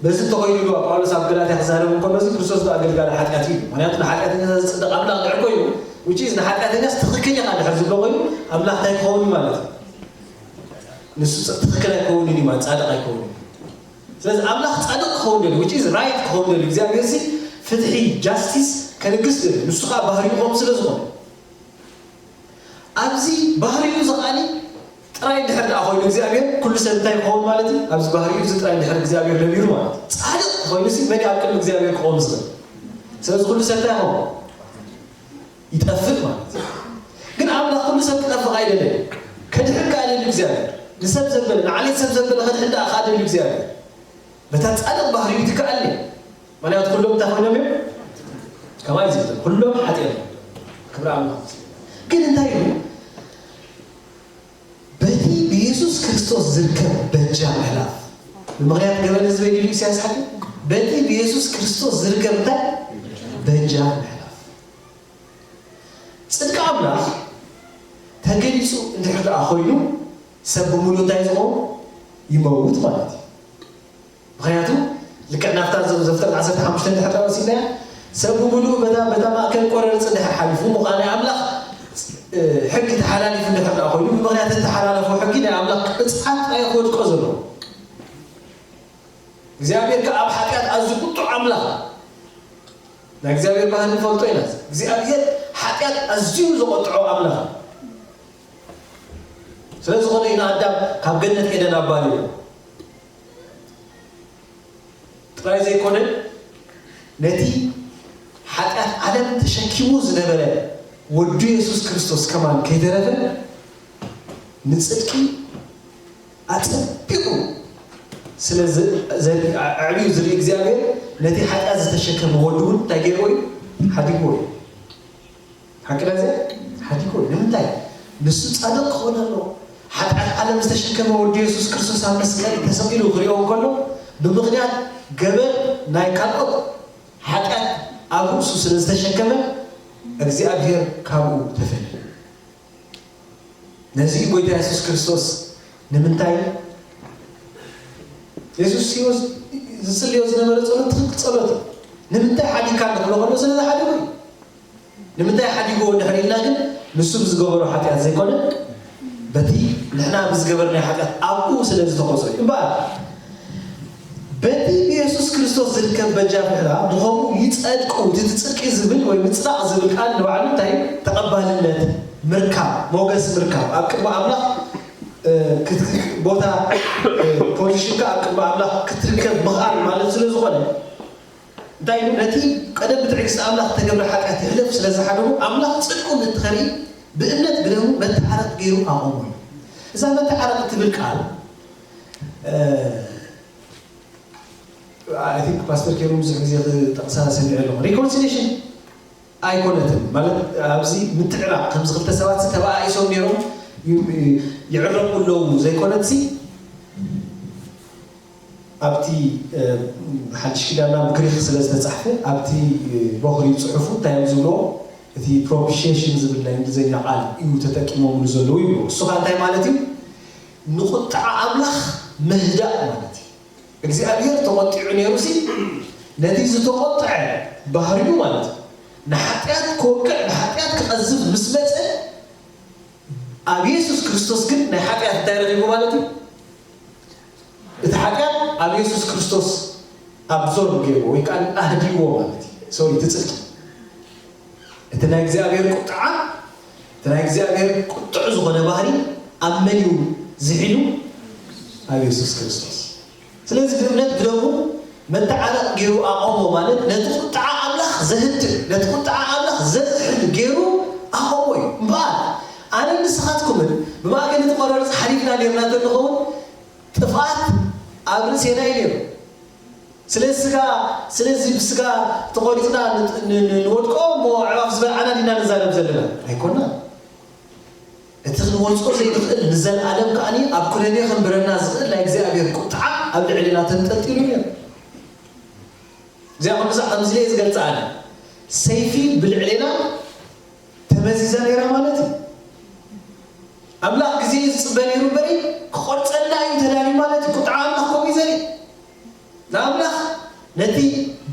በዚ እንተኾይኑ ዶ ጳውሎስ ኣብ ገላትያ ክዛረብ እንከሎ እዚ ክርስቶስ ዶ ኣገልጋሊ ሓጢኣት እዩ? ምክንያቱ ንሓጢኣተኛታት ዝጽድቕ ኣምላኽ ድሕር ኮይኑ which is ንሓጢኣተኛስ ትኽክል ኢኻ ድሕር ዝብሎ ኮይኑ ኣምላኽ እንታይ ክኸውን ማለት እዩ? ንሱ ትኽክል ኣይከውንን እዩ ማለት ጻድቕ ኣይከውንን። ስለዚ ኣምላኽ ጻድቕ ክኸውን ደልዩ which is right ክኸውን ደልዩ እግዚኣብሔር ሲ ፍትሒ justice ከንግስ ደልዩ ንሱ ከዓ ባህሪኡ ከምኡ ስለ ዝኾነ ኣብዚ ባህሪኡ እዚ ከዓኒ ጥራይ ድሕር ደኣ ኮይኑ እግዚኣብሔር ኩሉ ሰብ እንታይ ክኸውን ማለት እዩ? ኣብዚ ባህሪኡ እዚ ጥራይ ድሕር እግዚኣብሔር ነቢሩ ማለት እዩ። ጻድቕ ኮይኑ ሲ መን ኣብ ቅድሚ እግዚኣብሔር ክኸውን ዝኽእል? ስለዚ ኩሉ ሰብ እንታይ ክኸውን ይጠፍእ ማለት እዩ። ግን ኣምላኽ ኩሉ ሰብ ክጠፍእ ኣይደለየ። ከድሕን ከኣ ደልዩ እግዚኣብሔር ንሰብ ዘበለ ንዓሌት ሰብ ዘበለ ከድሕን ደኣ ከኣ ደልዩ እግዚኣብሔር በታ ጻድቕ ባህሪኡ ትከኣል ምክንያቱ ኩሎም እንታይ ኮይኖም እዮም? ከማይ ዝብል ኩሎም ሓጢኦም ክብሪ ኣምላኽ ግን እንታይ እዩ? በቲ ብየሱስ ክርስቶስ ዝርከብ በጃ ምሕላፍ ብምኽንያት ገበን ህዝበይ ድዩ ኢሳያስ ሓቂ በቲ ብየሱስ ክርስቶስ ዝርከብ እንታይ በጃ ምሕላፍ ጽድቂ ኣምላኽ ተገሊጹ እንድሕር ደኣ ኮይኑ ሰብ ብምሉእ እንታይ ዝኸውን ይመውት ማለት እዩ። ምክንያቱ ልክዕ ናብታ ዘፍጥረት ዓሰርተ ሓሙሽተ እንድሕር ደኣ ወሲድናያ ሰብ ብምሉእ በታ በታ ማእከል ቆረርጽ እንድሕር ሓሊፉ ምዃን ናይ ኣምላኽ ሕጊ ተሓላሊፉ እንድሕር ደኣ ኮይኑ ብምኽንያት እተሓላለፎ ሕጊ ናይ ኣምላኽ ቅጽዓት ጥራይ ክወድቆ ዘለዎ እግዚኣብሔር ከ ኣብ ሓጢኣት ኣዝዩ ቁጡዕ ኣምላኽ ናይ እግዚኣብሔር ባህሪ ንፈልጦ ኢና። እግዚኣብሔር ሓጢኣት ኣዝዩ ዘቆጥዖ ኣምላኽ ስለ ዝኾነ ኢና ኣዳም ካብ ገነት ኤደን ኣባሪሩ። ጥራይ ዘይኮነ ነቲ ሓጢኣት ዓለም ተሸኪሙ ዝነበረ ወዱ የሱስ ክርስቶስ ከማን ከይተረፈ ንጽድቂ ኣጸቢቑ ስለ ኣዕብዩ ዝርኢ እግዚኣብሔር ነቲ ሓጢኣት ዝተሸከመ ወዱ እውን እንታይ ገይርዎ እዩ? ሓዲግዎ እዩ። ሓቂ ዳዘ ሓዲግዎ እዩ። ንምንታይ? ንሱ ጻድቕ ክኾን ኣለዎ። ሓጢኣት ዓለም ዝተሸከመ ወዱ የሱስ ክርስቶስ ኣብ መስቀል ተሰቒሉ ክሪኦ እንከሎ ብምኽንያት ገበን ናይ ካልኦት ሓጢኣት ኣብ ርእሱ ስለ ዝተሸከመ እግዚኣብሔር ካብኡ ተፈልዩ። ነዚ ጎይታ የሱስ ክርስቶስ ንምንታይ የሱስ ህይወት ዝጽልዮ ዝነበረ ጸሎት ትኽክል ጸሎት እዩ። ንምንታይ ሓዲግካ ንክብሎ ከሎ ስለ ዝሓደጉ እዩ። ንምንታይ ሓዲግዎ ድሕር ኢልና ግን ንሱ ብዝገበሮ ሓጢኣት ዘይኮነ በቲ ንሕና ብዝገበርናዮ ሓጢኣት ኣብኡ ስለ ዝተቆጸ እዩ እምበኣር በቲ ብየሱስ ክርስቶስ ዝርከብ በጃ ምሕላ ብኸምኡ ይጸድቁ እቲ ጽድቂ ዝብል ወይ ምጽዳቕ ዝብል ቃል ንባዕሉ እንታይ ተቐባልነት ምርካብ ሞገስ ምርካብ ኣብ ቅድሚ ኣምላኽ ቦታ ፖዚሽንካ ኣብ ቅድሚ ኣምላኽ ክትርከብ ምኽኣል ማለት ስለ ዝኾነ እንታይ ኢሉ ነቲ ቀደም ብትዕግስቲ ኣምላኽ እተገብረ ሓጢኣት ይሕለፍ ስለ ዝሓደጉ ኣምላኽ ጽድቁ ምእንቲ ኸርኢ ብእምነት ብደሙ መተዓረቂ ገይሩ ኣቖሞ እዩ። እዛ መተዓረቂ ትብል ቃል I think ፓስተር ኬሩን ብዙሕ ግዜ ክጠቕሳ ሰሚዐ ኣለኹ። ሪኮንሲሌሽን ኣይኮነትን ማለት ኣብዚ ምትዕራቕ ከምዚ ክልተ ሰባት ተባኣኢሶም ነይሮም ይዕረቑ ኣለዉ ዘይኮነትሲ ኣብቲ ሓድሽ ኪዳንና ብግሪክ ስለ ዝተጻሕፈ ኣብቲ ቦኽሪ ጽሑፉ እንታይ እዮም ዝብልዎ? እቲ ፕሮፒሽሽን ዝብል ናይ እንግሊዝኛ ቃል እዩ ተጠቂሞምሉ ዘለዉ ይብሉ። እሱ ከዓ እንታይ ማለት እዩ? ንቁጥዓ ኣምላኽ ምህዳእ ማለት እዩ። እግዚኣብሔር ተቆጢዑ ነይሩ ሲ ነቲ ዝተቆጥዐ ባህሪኡ ማለት እዩ ንሓጢኣት ክወቅዕ ንሓጢኣት ክቐዝፍ ምስ መፀ ኣብ የሱስ ክርስቶስ ግን ናይ ሓጢኣት እንታይ ረኺቡ ማለት እዩ? እቲ ሓጢኣት ኣብ የሱስ ክርስቶስ ኣብዞርብ ገይርዎ ወይ ከዓ ኣህዲዎ ማለት እዩ። ሶሪ፣ እቲ ፅድቂ እቲ ናይ እግዚኣብሔር ቁጥዓ እቲ ናይ እግዚኣብሔር ቁጥዕ ዝኾነ ባህሪ ኣብ መን እዩ ዝሒሉ? ኣብ የሱስ ክርስቶስ። ስለዚ ብእምነት ብደሙ መተዓረቕ ገይሩ ኣቐሞ ማለት ነቲ ቁጥዓ ኣምላኽ ዘህድእ ነቲ ቁጥዓ ኣምላኽ ዘዝሕል ገይሩ ኣቐሞ እዩ። እምበኣር ኣነ ንስኻትኩምን ብማእከል እቲ ቆረርፅ ሓሊፍና ነርና እንተንኸውን ጥፍኣት ኣብ ርእሴና እዩ ነይሩ። ስለዚ ስጋ ስለዚ ብስጋ ተቆሪፅና ንወድቆ እሞ ኣዕዋፍ ዝበልዓና ዲና ንዛረብ ዘለና ኣይኮና። እቲ ክንወፅኦ ዘይንኽእል ንዘለኣለም ከዓኒ ኣብ ኩነኔ ከንብረና ዝኽእል ናይ እግዚኣብሔር ቁጥዓ ኣብ ልዕልና ተንጠልጢሉ ነይሩ። እዚኣ ቅዱሳ ከምዚ ኢለ ዝገልፃ ኣነ ሰይፊ ብልዕሌና ተመዚዛ ነይራ ማለት እዩ። ኣምላኽ ግዜ ዝፅበ ነይሩ እምበሪ ክቆርፀልና እዩ ተዳልዩ ማለት እዩ። ቁጥዓ ኣምላኽ ከምኡ እዩ ዘርኢ። ንኣምላኽ ነቲ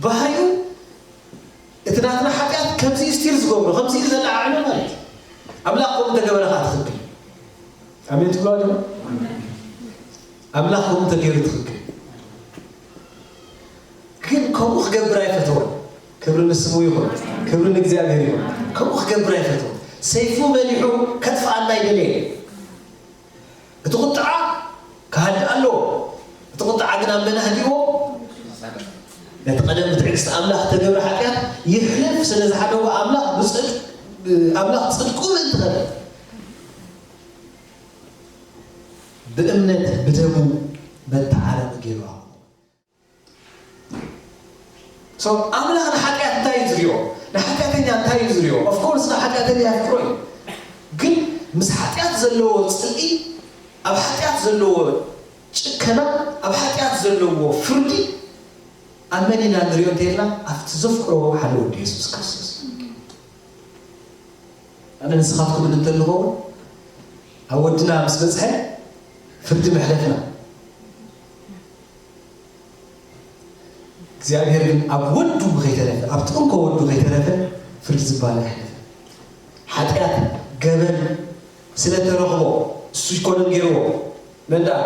ባህሪኡ እቲ ናትና ሓጢኣት ከምዚ ስቲል ዝገብሮ ከምዚ እዩ ዘለዓዕሎ ማለት እዩ። ኣምላኽ ከምኡ እንተገበረ ከዓ ትኽክል ኣሜን ትብሎ ኣለኹ። ኣምላኽ ከምኡ እንተገይሩ ትኽክል ግን ከምኡ ክገብር ኣይፈተወን። ክብሪ ንስሙ ይኹን፣ ክብሪ ንእግዚኣብሔር ይኹን። ከምኡ ክገብር ኣይፈተወን። ሰይፉ መሊሑ ከጥፍኣና ኣይደለየን። እቲ ቁጥዓ ክሃድእ ኣለዎ። እቲ ቁጥዓ ግን ኣብ መን ኣህዲእዎ? ነቲ ቀደም ብትዕግስቲ ኣምላኽ እተገብረ ሓጢኣት ይሕለፍ ስለ ዝሓደጎ ኣምላኽ ብፅድቅ ኣምላኽ ፅድቁ ምእንቲ ኸደ ብእምነት ብደሙ መተዓረቂ ገይሩ ኣቕሞ። So ኣምላኽ ንሓጢኣት እንታይ እዩ ዝሪኦ? ንሓጢኣተኛ እንታይ እዩ ዝሪኦ? Of course ንሓጢኣተኛ የፍቅሮ እዩ። ግን ምስ ሓጢኣት ዘለዎ ፅልኢ ኣብ ሓጢኣት ዘለዎ ጭከና ኣብ ሓጢኣት ዘለዎ ፍርዲ ኣብ መን ኢና ንሪኦ እንተኢልና ኣብቲ ዘፍቅሮ ሓደ ወዲ የሱስ ክርስቶስ ኣነ ንስኻትኩም እንተልኸውን ኣብ ወድና ምስ በፅሐ ፍርዲ መሕለፍና እግዚኣብሔር ግን ኣብ ወዱ ከይተረፈ ኣብቲ እንኮ ወዱ ከይተረፈ ፍርዲ ዝባል ኣይሕለፈ ሓጢኣት ገበን ስለተረኽቦ እሱ ይኮነን ገይርዎ መን ደኣ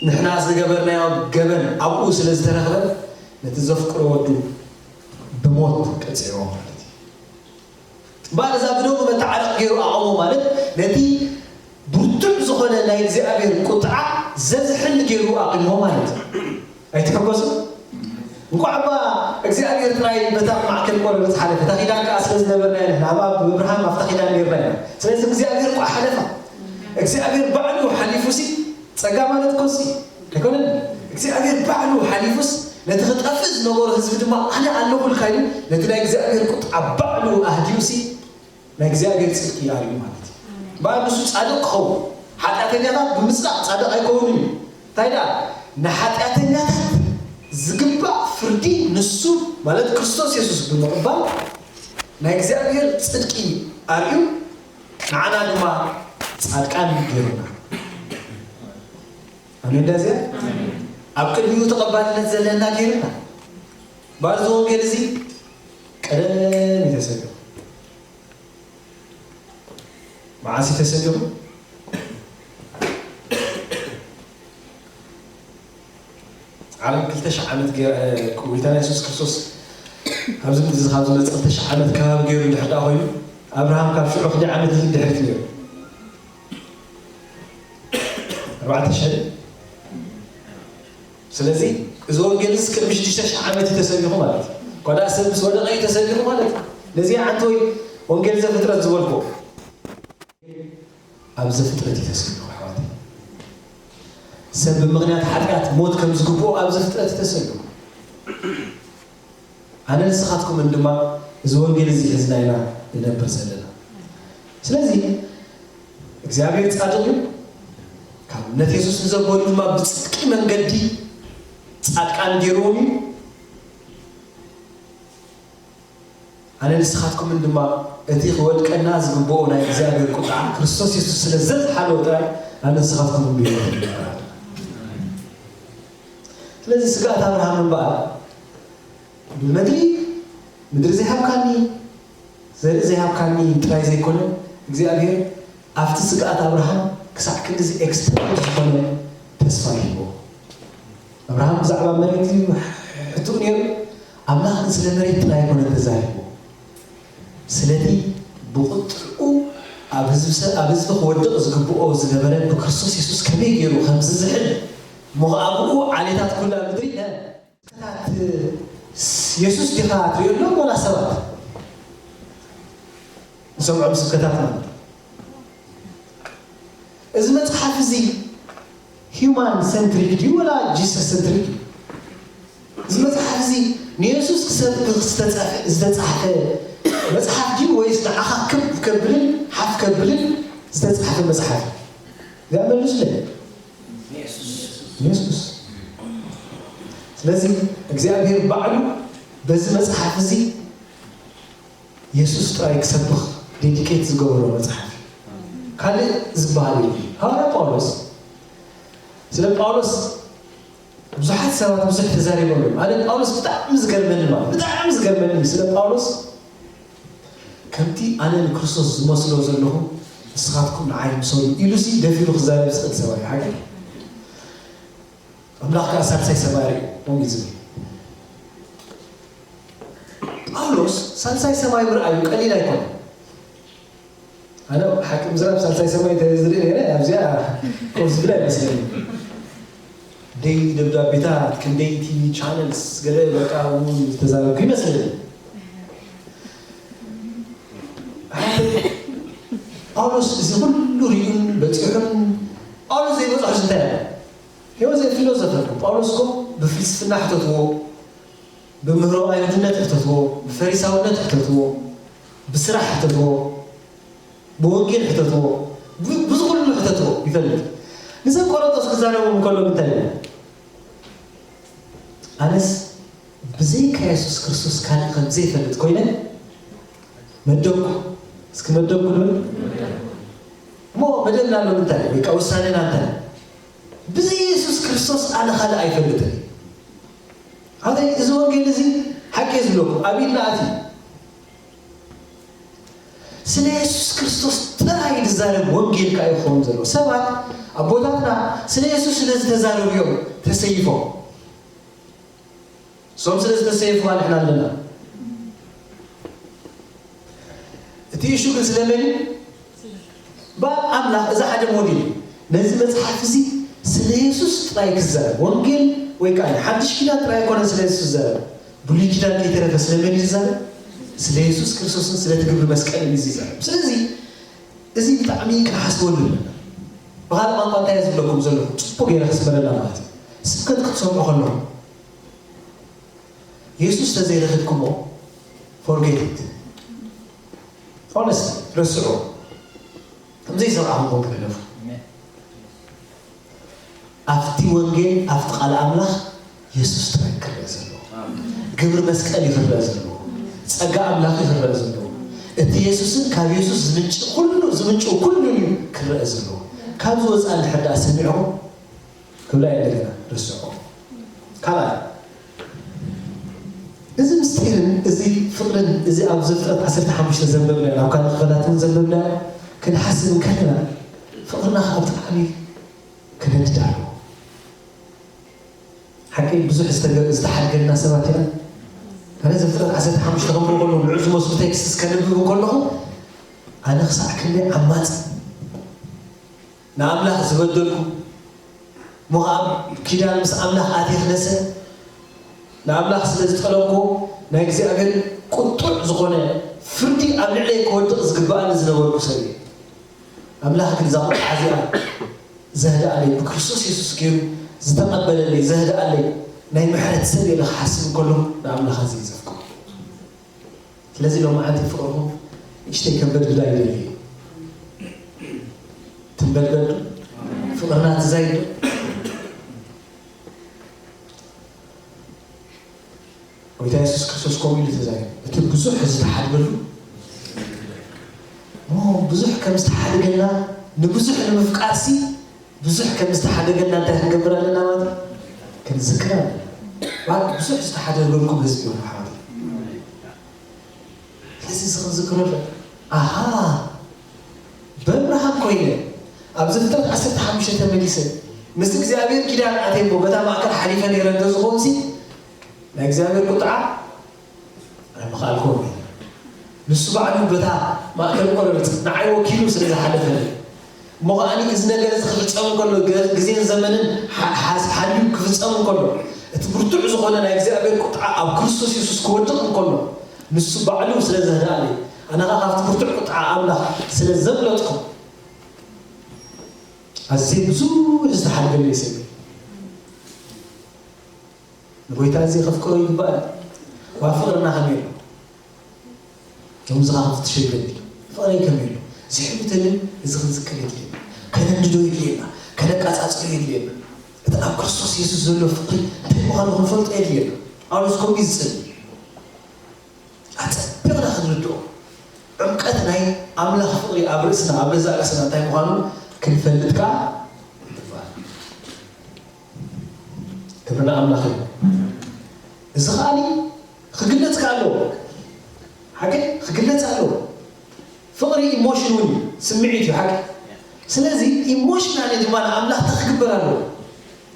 ንሕና ዝገበርናዮ ገበን ኣብኡ ስለ ዝተረኽበ ነቲ ዘፍቅሮ ወዱ ብሞት ቀፂዕዎ ማለት እዩ። እምበኣር እዛ ብደሙ መተዓረቕ ገይሩ ኣቐሞ ማለት ነቲ ብርቱዕ ዝኾነ ናይ እግዚኣብሔር ቁጥዓ ዘዝሕል ገይሩ ኣቒሞ ማለት እዩ። ኣይትሐጎሱ? እንኳዕ እባ እግዚኣብሔር ጥራይ በታ ማዕከል ቆረበት ሓለፈ። እታ ኪዳን ከዓ ስለ ዝነበርና ኢና። ኣብ ኣብ እብርሃም ኣብታ ኪዳን ነርና ኢና። ስለዚ እግዚኣብሔር እኳ ሓለፋ። እግዚኣብሔር ባዕሉ ሓሊፉ ሲ ጸጋ ማለት እኮ ሲ ኣይኮነን። እግዚኣብሔር ባዕሉ ሓሊፉስ ነቲ ክጠፍእ ዝነበሮ ህዝቢ ድማ ኣነ ኣለኹልካ ኢሉ ነቲ ናይ እግዚኣብሔር ቁጥዓ ባዕሉ ኣህዲኡ ሲ ናይ እግዚኣብሔር ጽድቂ ኣርእዩ ማለት እዩ። እምበኣር ንሱ ጻድቕ ክኸውን ሓጢኣተኛታት ብምጽዳቕ ጻድቕ ኣይከውንን እዩ። እንታይ ደኣ ንሓጢኣተኛታት ዝግባእ ፍርዲ ንሱ ማለት ክርስቶስ የሱስ ብምቕባል ናይ እግዚኣብሔር ጽድቂ ኣርእዩ ንዓና ድማ ጻድቃን ገይሩና። ኣሜን። ዳዚያ ኣብ ቅድሚኡ ተቐባልነት ዘለና ገይሩና። ባርዚ ወንጌል እዚ ቀደም እዩ ተሰቢኹ። መዓስ እዩ ተሰቢኹ? ዓለም ክልተ ሺሕ ዓመት ገይራ- ጎይታና የሱስ ክርስቶስ ኣብዚ ምድሪ እዚ ካብ ዝመፀ ክልተ ሺሕ ዓመት ከባቢ ገይሩ እንድሕር ደኣ ኮይኑ ኣብርሃም ካብ ሽዑ ክንደይ ዓመት እዩ ድሕሪት ነይሩ? ኣርባዕተ ሽሕ። ስለዚ እዚ ወንጌል እዚ ቅድሚ ሽዱሽተ ሽሕ ዓመት እዩ ተሰቢኹ ማለት እዩ። እኳ ደኣ ሰብ ምስ ወደቐ እዩ ተሰቢኹ ማለት እዩ። ነዚ ዓንተወይ ወንጌል ዘፍጥረት ዝበልኩ ኣብ ዘፍጥረት እዩ ተሰቢኹ ኣሕዋት። ሰብ ብምኽንያት ሓጢኣት ሞት ከም ዝግብኦ ኣብ ዘፍጥረት እዩ ተሰቢኹ። ኣነ ንስኻትኩምን ድማ እዚ ወንጌል እዚ ሒዝና ኢና ንነብር ዘለና። ስለዚ እግዚኣብሔር ጻድቕ እዩ። ካብ እምነት የሱስ ንዘበሉ ድማ ብጽድቂ መንገዲ ጻድቃን ገይርዎም እዩ። ኣነ ንስኻትኩምን ድማ እቲ ክወድቀና ዝግብኦ ናይ እግዚኣብሔር ቁጥዓ ክርስቶስ የሱስ ስለ ዘዝሓለወ ጥራይ ኣነ ንስኻትኩምን ብህይወት ንነብር ኣለና። ስለዚ ስግኣት ኣብርሃም እምበኣር ብመድሪ ምድሪ ዘይሃብካኒ ዘርኢ ዘይሃብካኒ ጥራይ ዘይኮነ እግዚኣብሔር ኣብቲ ስግኣት ኣብርሃም ክሳዕ ክንድዚ ኤክስትሪም ዝኾነ ተስፋ ይህቦ። ኣብርሃም ብዛዕባ መሬት እዩ ሕቱእ ነይሩ። ኣምላኽ ግን ስለ መሬት ጥራይ ኣይኮነን ተዛሪቡ። ስለቲ ብቑጥዑ ኣብ ህዝቢ ሰብ ኣብ ህዝቢ ክወድቕ ዝግብኦ ዝነበረ ብክርስቶስ የሱስ ከመይ ገይሩ ከም ዝዝሕል እሞ ከኣ ብኡ ዓሌታት ኩላ ምድሪ እ፣ ስብከታት የሱስ ዲኻ ትሪኦ ኣሎ ወላ ሰባት ንሰምዖም ስብከታት ማለት እዚ መጽሓፍ እዚ ሂዩማን ሰንትሪክ ድዩ ወላ ጂሰስ ሰንትሪክ እዩ? እዚ መጽሓፍ እዚ ንየሱስ ክሰብክ ዝተጻፈ ዝተጻሕፈ መጽሓፍ ድዩ ወይስ ንዓኻ ክብ ከብልን ሓፍ ከብልን ዝተጻሕፈ መጽሓፍ እዩ? እዚኣ መልሱለይ። ንየሱስ። ስለዚ እግዚኣብሔር ባዕሉ በዚ መጽሓፍ እዚ የሱስ ጥራይ ክሰብኽ ዴዲኬት ዝገበሮ መጽሓፍ እዩ። ካልእ ዝበሃል የብሉን። ሃዋርያ ጳውሎስ ስለ ጳውሎስ ብዙሓት ሰባት ብዙሕ ተዛሪቦም እዮም። ኣነ ጳውሎስ ብጣዕሚ ዝገርመኒ ማለት ብጣዕሚ ዝገርመኒ ስለ ጳውሎስ ከምቲ ኣነ ንክርስቶስ ዝመስሎ ዘለኹ ንስኻትኩም ንዓይ ምሰሉ ኢሉሲ ደፊሩ ክዛረብ ዝኽእል ሰብኣይ ሓቂ ኣምላኽ ከኣ ሳልሳይ ሰማይ ርእዩ ከምኡ እዩ ዝብል። ጳውሎስ ሳልሳይ ሰማይ ምርኣዩ ቀሊል ኣይኮነ። ኣነ ሓቂ ምዝራብ ሳልሳይ ሰማይ እንተ ዝርኢ ነይረ ኣብዚኣ ኮፍ ዝብል ኣይመስለኒ። ደይ ደብዳቤታት ክንደይቲ ቻነልስ ገለ በቃ እውን ዝተዛረብኩ ይመስለኒ። ጳውሎስ እዚ ኩሉ ሪኡን በፂሑን ጳውሎስ ዘይበፅሖ እንታይ ኣሎ? He was a philosopher። ጳውሎስ እኮ ብፍልስፍና ሕተትዎ፣ ብምህሮ ኣይሁድነት ሕተትዎ፣ ብፈሪሳውነት ሕተትዎ፣ ብስራሕ ሕተትዎ፣ ብወንጌል ሕተትዎ፣ ብ- ብዙ ኩሉ ሕተትዎ ይፈልጥ። ንሰብ ቆሮንቶስ ክዛረቦም እንከሎ እንታይ ይብል? ኣነስ ብዘይካ የሱስ ክርስቶስ ካልእ ከም ዘይፈልጥ ኮይነ መደብኩ። እስኪ መደብኩ ንብል። እሞ መደብና ኣሎ ምንታይ? ወይ ከዓ ውሳኔና እንታይ? ብዘይ የሱስ ክርስቶስ ኣነ ካልእ ኣይፈልጥን። ኣበይ እዚ ወንጌል እዚ ሓቂ እዩ ዝብለኩም። ኣብ ኢድና ኣትዩ። ስለ የሱስ ክርስቶስ ጥራይ ዝዛረብ ወንጌል ከኣ ይኸውን ዘሎ። ሰባት ኣቦታትና ስለ የሱስ ስለ ዝተዛረቡ እዮም ተሰይፎም። እሶም ስለ ዝተሰየፉ ንሕና ኣለና። እቲ እሹ ግን ስለመን እዩ? ብኣብ ኣምላኽ። እዚ ሓደ ሞዴል እዩ። ነዚ መጽሓፍ እዚ ስለ የሱስ ጥራይ ክዛረብ ወንጌል ወይ ከዓ ሓድሽ ኪዳን ጥራይ ኣይኮነን ስለ የሱስ ዝዛረብ። ብሉይ ኪዳን ከይተረፈ ስለመን እዩ ዝዛረብ? ስለ የሱስ ክርስቶስን ስለቲ ግብሪ መስቀልን እዩ ዝዛረብ። ስለዚ እዚ ብጣዕሚ ክንሓስበሉ ኣለና። ብኻልእ ቋንቋ እንታይ እየ ዝብለኩም ዘለኹ? ጽቡቕ ገይረ ከስመረላ ማለት እዩ። ስብከት ክትሰምዑ ከለኹም የሱስ ተዘይረኺብኩሞ forget it. Honestly ረስዑ። ከምዘይሰማዕኹም ኮንኩም ሕለፉ። ኣብቲ ወንጌል ኣብቲ ቃል ኣምላኽ የሱስ ጥራይ ክረአ ዘለዎ። ግብሪ መስቀል እዩ ክረአ ዘለዎ። ጸጋ ኣምላኽ እዩ ክረአ ዘለዎ። እቲ የሱስን ካብ የሱስ ዝምንጭ ኩሉ ዝምንጭ ኩሉ እዩ ክረአ ዘለዎ። ካብዚ ወፃኢ እንድሕር ደኣ ሰሚዕኹም ክብላ እየ እንደገና ርስዖ። ካልኣይ እዚ ምስጢርን እዚ ፍቕርን እዚ ኣብ ዘፍጥረት ዓሰርተ ሓሙሽተ ዘንበብናዮ ናብ ካልእ ክፈላት እውን ዘንበብናዮ ክንሓስብ እንከለና ፍቕርና ከዓ ብጣዕሚ ክነድድ ኣለዎ። ሓቂ ብዙሕ ዝተገ- ዝተሓድገልና ሰባት ኢና። ኣነ ዘፍጥረት ዓሰርተ ሓሙሽተ ከምሩ ከለኹ ንዑ ዝመስሉ ቴክስት ከንብብ ከለኹ ኣነ ክሳዕ ክንደይ ዓማፅ ንኣምላኽ ዝበደልኩ እሞ ኸዓ ኪዳን ምስ ኣምላኽ ኣትየ ክነሰ ንኣምላኽ ስለ ዝጠለብኩ ናይ እግዚኣብሔር ቁጡዕ ዝኾነ ፍርዲ ኣብ ልዕለይ ክወድቕ ዝግብኣኒ ዝነበርኩ ሰብ እየ። ኣምላኽ ግን እዛ ቁጥዓ እዚኣ ዘህድኣለይ ብክርስቶስ የሱስ ገይሩ ዝተቐበለለይ ዘህድኣለይ ናይ ምሕረት ሰብ ኢለ ክሓስብ እንከሎ ንኣምላኽ ኣዝየ ዘፍቅሮ። ስለዚ ሎማዓንቲ ፍቕርኹም ንእሽተይ ከንበድብዳ ይደሊ። ትንበድበድ ፍቕርና ትዛይድ። ጎይታ የሱስ ክርስቶስ ከምኡ ኢሉ ተዛሪቡ። እቲ ብዙሕ ዝተሓድገሉ እሞ ብዙሕ ከም ዝተሓድገና ንብዙሕ ንምፍቃርሲ ብዙሕ ከም ዝተሓደገና እንታይ ክንገብር ኣለና ማለት እዩ? ክንዝክር ኣለና። እዋእ ብዙሕ ዝተሓደገልኩም ህዝቢ እዩ ኣሕዋት። ስለዚ እዚ ክንዝክሮ ኣለና። ኣሃ በብርሃን ኮይነ ኣብ ዘፍጥረት ዓሰርተ ሓሙሽተ ተመሊሰ ምስ እግዚኣብሔር ኪዳን ኣትየ እሞ በታ ማእከል ሓሊፈ ነይረ እንተዝኸውን ሲ ናይ እግዚኣብሔር ቁጥዓ ኣይምኸኣልኩን። ንሱ ባዕሉ በታ ማእከል ቆረርጽ ንዓይ ወኪሉ ስለ ዝሓለፈ እሞ ከዓኒ እዚ ነገር እዚ ክፍጸም እንከሎ ግዜን ዘመንን ሓልዩ ክፍጸም እንከሎ እቲ ብርቱዕ ዝኾነ ናይ እግዚኣብሔር ቁጥዓ ኣብ ክርስቶስ የሱስ ክወድቕ እንከሎ ንሱ ባዕሉ ስለ ዘህድኣለይ ኣነ ኸዓ ካብቲ ብርቱዕ ቁጥዓ ኣምላኽ ስለ ዘምለጥኩ ኣዝየ ብዙሕ ዝተሓደገለይ ሰብ ንጎይታ እዚ ከፍቅሮ ይግባእ። ዋ ፍቅርና ከመይ ኣሎ? ከምዚ ከዓ ክትሽገር ፍቅረይ ከመይ ኣሎ? ዝሕብተልን እዚ ክንዝክር የድልየና። ከነንድዶ የድልየና። ከነቃጻጽሎ የድልየና። እቲ ኣብ ክርስቶስ የሱስ ዘሎ ፍቅሪ እንታይ ምዃኑ ክንፈልጦ የድልየና። ጳውሎስ ከምኡ እዩ ዝጽሊ። ኣጸቢቕና ክንርድኦ ዕምቀት ናይ ኣምላኽ ፍቕሪ ኣብ ርእስና ኣብ ገዛእ ርእስና እንታይ ምዃኑ ክንፈልጥ ከኣ ይግባእ። ክብሪ ንኣምላኽ እዩ። እዚ ከኣኒ ክግለጽ ከኣ ኣለዎ። ሓቂ ክግለጽ ኣለዎ። ፍቕሪ ኢሞሽን እውን እዩ፣ ስምዒት እዩ ሓቂ። ስለዚ ኢሞሽናሊ ድማ ንኣምላኽ እንታይ ክግበር ኣለዎ?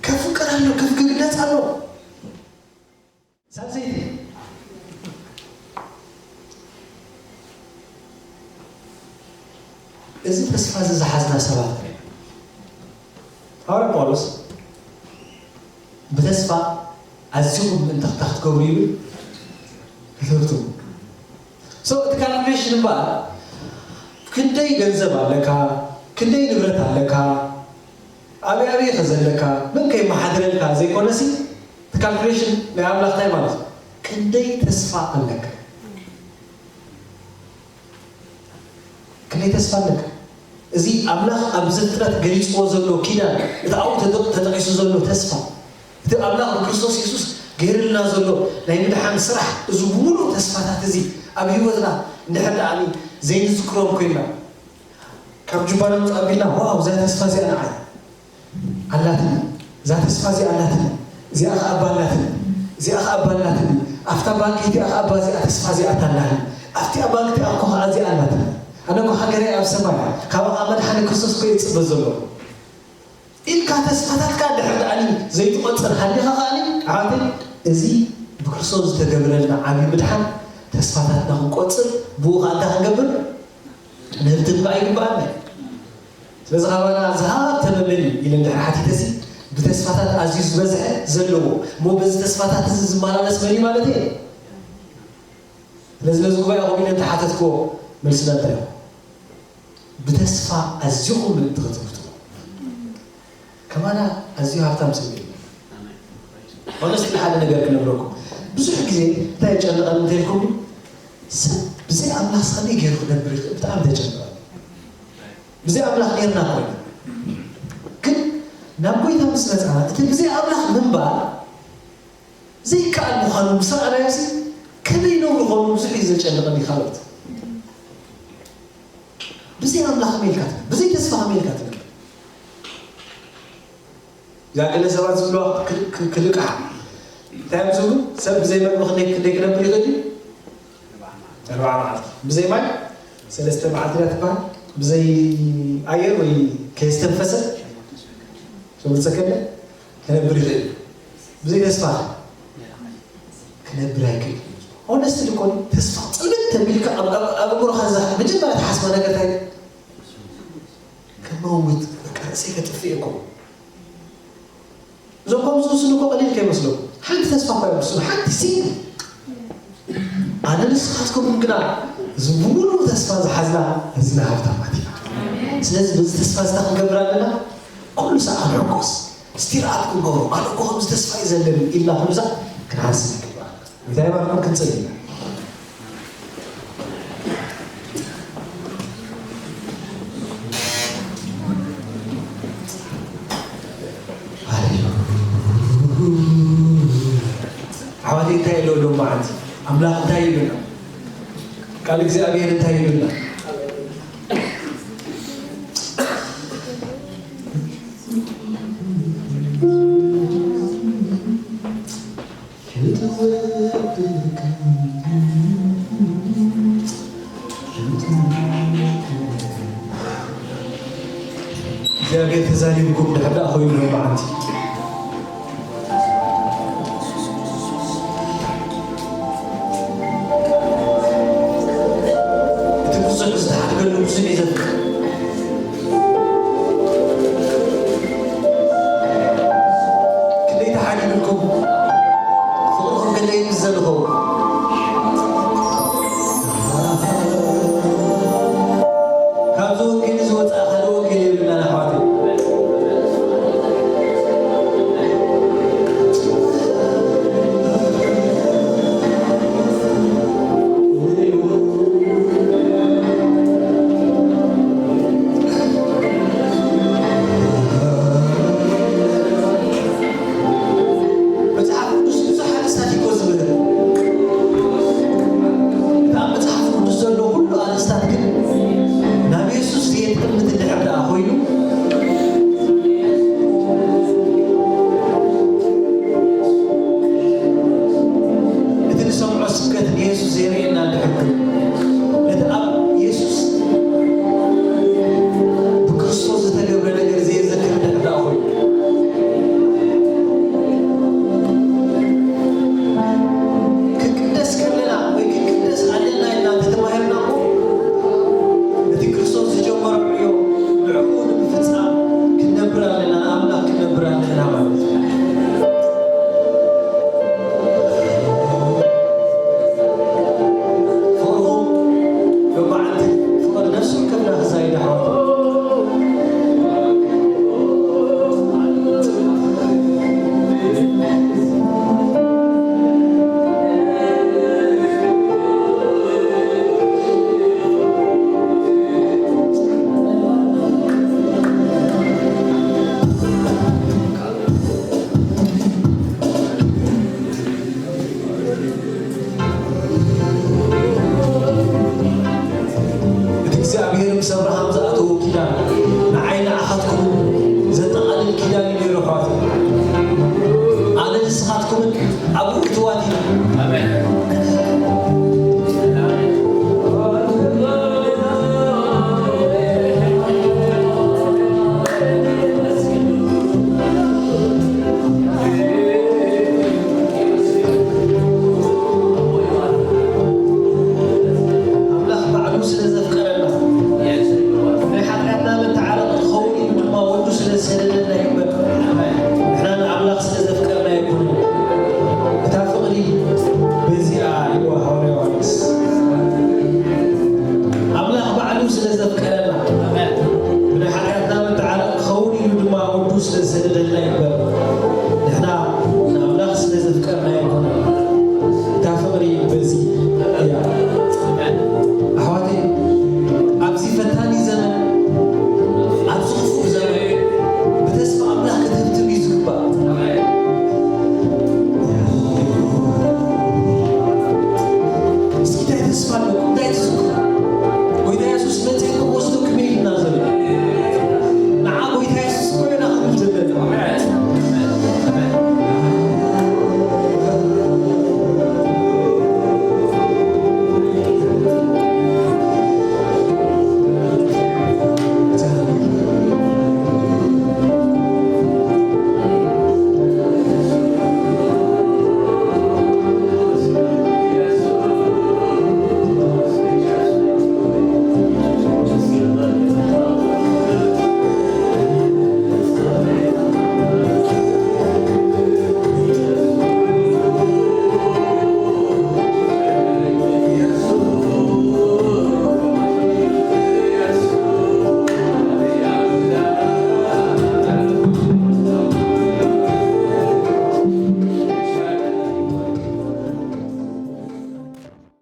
ከፍቅር ኣለዎ፣ ክግለጽ ኣለዎ። ሳልሰይቲ እዚ ተስፋ እዚ ዝሓዝና ሰባት ኢና። ሃዋርያ ጳውሎስ ብተስፋ ኣዚኹም ምእንታኽታ ክትገብሩ ይብል ክትህብትሙ። So እቲ ካልኩሌሽን እምበኣር ክንደይ ገንዘብ ኣለካ፣ ክንደይ ንብረት ኣለካ፣ ኣበይ ኣበይ ከ ዘለካ፣ መን ከ ይመሓድረልካ ዘይኮነሲ እቲ ካልኩሌሽን ናይ ኣምላኽ እንታይ ማለት እዩ? ክንደይ ተስፋ ኣለካ? ክንደይ ተስፋ ኣለካ? እዚ ኣምላኽ ኣብ ዘፍጥረት ገሊጽዎ ዘሎ ኪዳን፣ እቲ ኣብኡ ተጠ- ተጠቒሱ ዘሎ ተስፋ፣ እቲ ኣምላኽ ብክርስቶስ የሱስ ገይርልና ዘሎ ናይ ምድሓን ስራሕ፣ እዚ ብምሉእ ተስፋታት እዚ ኣብ ህይወትና እንድሕር ደኣ ዘይንዝክሮም ኮይና ካብ ጁባና ምውፃእ ኣቢልና ዋው እዛ ተስፋ እዚኣ ንዓይ ኣላትኒ፣ እዛ ተስፋ እዚኣ ኣላትኒ፣ እዚኣ ከኣ እባ ኣላትኒ፣ እዚኣ ከኣ እባ ኣላትኒ፣ ኣብታ ባንክ እቲኣ ከኣ እባ እዚኣ ተስፋ እዚኣ ኣታ ኣላትኒ፣ ኣብቲኣ ባንክ እቲኣ እኮ ከኣ እዚኣ ኣላትኒ፣ ኣነ እኮ ሃገረይ ኣብ ሰማይ እያ፣ ካብኣ ከኣ መድሓኒ ክርስቶስ እኮ እየ ዝፅበ ዘለኹ። ኢልካ ተስፋታትካ ድሕር ደኣኒ ዘይትቆጽር ሃሊኻ ከኣኒ ኣሕዋተይ እዚ ብክርስቶስ ዝተገብረልና ዓብዪ ምድሓን ተስፋታትና ክንቆጽር ብኡ ከዓ እንታይ ክንገብር ነብትም ከዓ ይግበኣና እዩ። ስለዚ ካባና ዝሃብተመ መን እዩ ኢለ እንድሕር ሓቲተሲ ብተስፋታት ኣዝዩ ዝበዝሐ ዘለዎ እሞ በዚ ተስፋታት እዚ ዝመላለስ መን እዩ ማለት እየ። ስለዚ ነዚ ጉባኤ ከምኡ ኢለ እንተሓተትክዎ መልስና እንታይ እዩ? ብተስፋ ኣዚኹም ምእንቲ ክትህብትዎ ከማና ኣዝዩ ሃብታም ሰብ የለን። ሆነስትሊ ሓደ ነገር ክነግረኩም ብዙሕ ግዜ እንታይ የጨንቐኒ እንተልኩም ሰብ ብዘይ ኣምላኽ ከመይ ገይሩ ክነብር ይኽእል ብጣዕሚ ተጨንቐኒ። ብዘይ ኣምላኽ ነርና ኮይና ግን ናብ ጎይታ ምስ መፃና እቲ ብዘይ ኣምላኽ ምንባር ዘይከኣል ምዃኑ ምስ ረኣናዮሲ ከመይ ነብሩ ኾኑ ብዙሕ እዩ ዘጨንቐኒ። ካልኦት ብዘይ ኣምላኽ ከመይ ኢልካ ትነብር? ብዘይ ተስፋ ከመይ ኢልካ ትነብር? እዛ ገለ ሰባት ዝብልዋ ክልቃሕ እንታይ እዮም ዝብሉ? ሰብ ብዘይ መግቢ ክንደይ ክንደይ ክነብር ይኽእል እዩ? ኣርባዓ መዓልቲ ብዘይ ማይ ሰለስተ መዓልቲ እያ ትበሃል። ብዘይ ኣየር ወይ ከየስተንፈሰ ሰብልፀ ከለ ክነብር ይኽእል እዩ። ብዘይ ተስፋ ክነብር ኣይክእል። ሆነስት ልኮን ተስፋ ፅልምት ተቢልካ ኣብ ኣእምሮኻ ዛ መጀመርያ ትሓስባ ነገር እንታይ? ከመውት በቃ ርእሰይ ከጥፍእ እኮ እዞም ከም ዝውስኑ እኮ ቀሊል ከይመስለኩም። ሓንቲ ተስፋ እኳ ይውስኑ ሓንቲ ሲ ኣነ ንስኻትኩም ግና እዚ ብምሉእ ተስፋ ዝሓዝና ህዝና ሃብታማት ኢና። ስለዚ በዚ ተስፋ ዝታ ክንገብር ኣለና። ኩሉ ሰዓ ክንሕጎስ ስቲር ኣፕ ክንገብሮ ኣነ እኮ ከምዚ ተስፋ እዩ ዘለኒ ኢልና ኩሉ ሰዓ ክንሓስብ ይግባእ። እንታይ ባርኩም ክንጽል ኢና። ኣሕዋተይ እንታይ ኣለዎም ኣምላኽ እንታይ ይብልና? ቃል እግዚኣብሔር እንታይ ይብልና? እግዚኣብሔር ተዛሪብኩም ድሕር ደኣ ኮይኑ ሎማዓንቲ እቲ ብዙሕ ዝተሓድገሉ ብዙሕ እዩ ዘሎ። ክንደይ ተሓዲጉልኩም ፍቕርኹም ክንደይ ምስ ዘለኹም ካብዚ ወንጌል እዚ ወፃእ ካልእ ወንጌል የብልናን ኣሕዋተይ። መጽሓፍ ቅዱስ ብዙሕ ኣርእስታት እዩ እኮ ዝምህር። እቲ ኣብ መጽሓፍ ቅዱስ ዘሎ ኩሉ ኣርእስታት ግን ናብ የሱስ ዘየጥምት እንድሕር ደኣ ኮይኑ፣ እቲ ንሰምዖ ስብከት ንየሱስ ዘየርእየና እንድሕር ኮይኑ፣ ነቲ ኣብ የሱስ ብክርስቶስ ዝተገብረ ነገር ዘየዘክር እንድሕር ደኣ ኮይኑ፣ ክንቅደስ ከለና ወይ ክንቅደስ ኣለና ኢልና እንተተማሂርና እኮ፣ ነቲ ክርስቶስ ዝጀመሮ ዕዮ ንዕኡ ንምፍጻም ክንነብር ኣለና፣ ንኣምላኽ ክንነብር ኣለና ማለት እዩ። ፍቕርኹም ሎማዓንቲ ፍቕሪ ነፍሲ ወከፍና ክዛይድ ኣሕዋት። እቲ እግዚኣብሔር ምስ ኣብርሃም ዝኣተዎ ኪዳን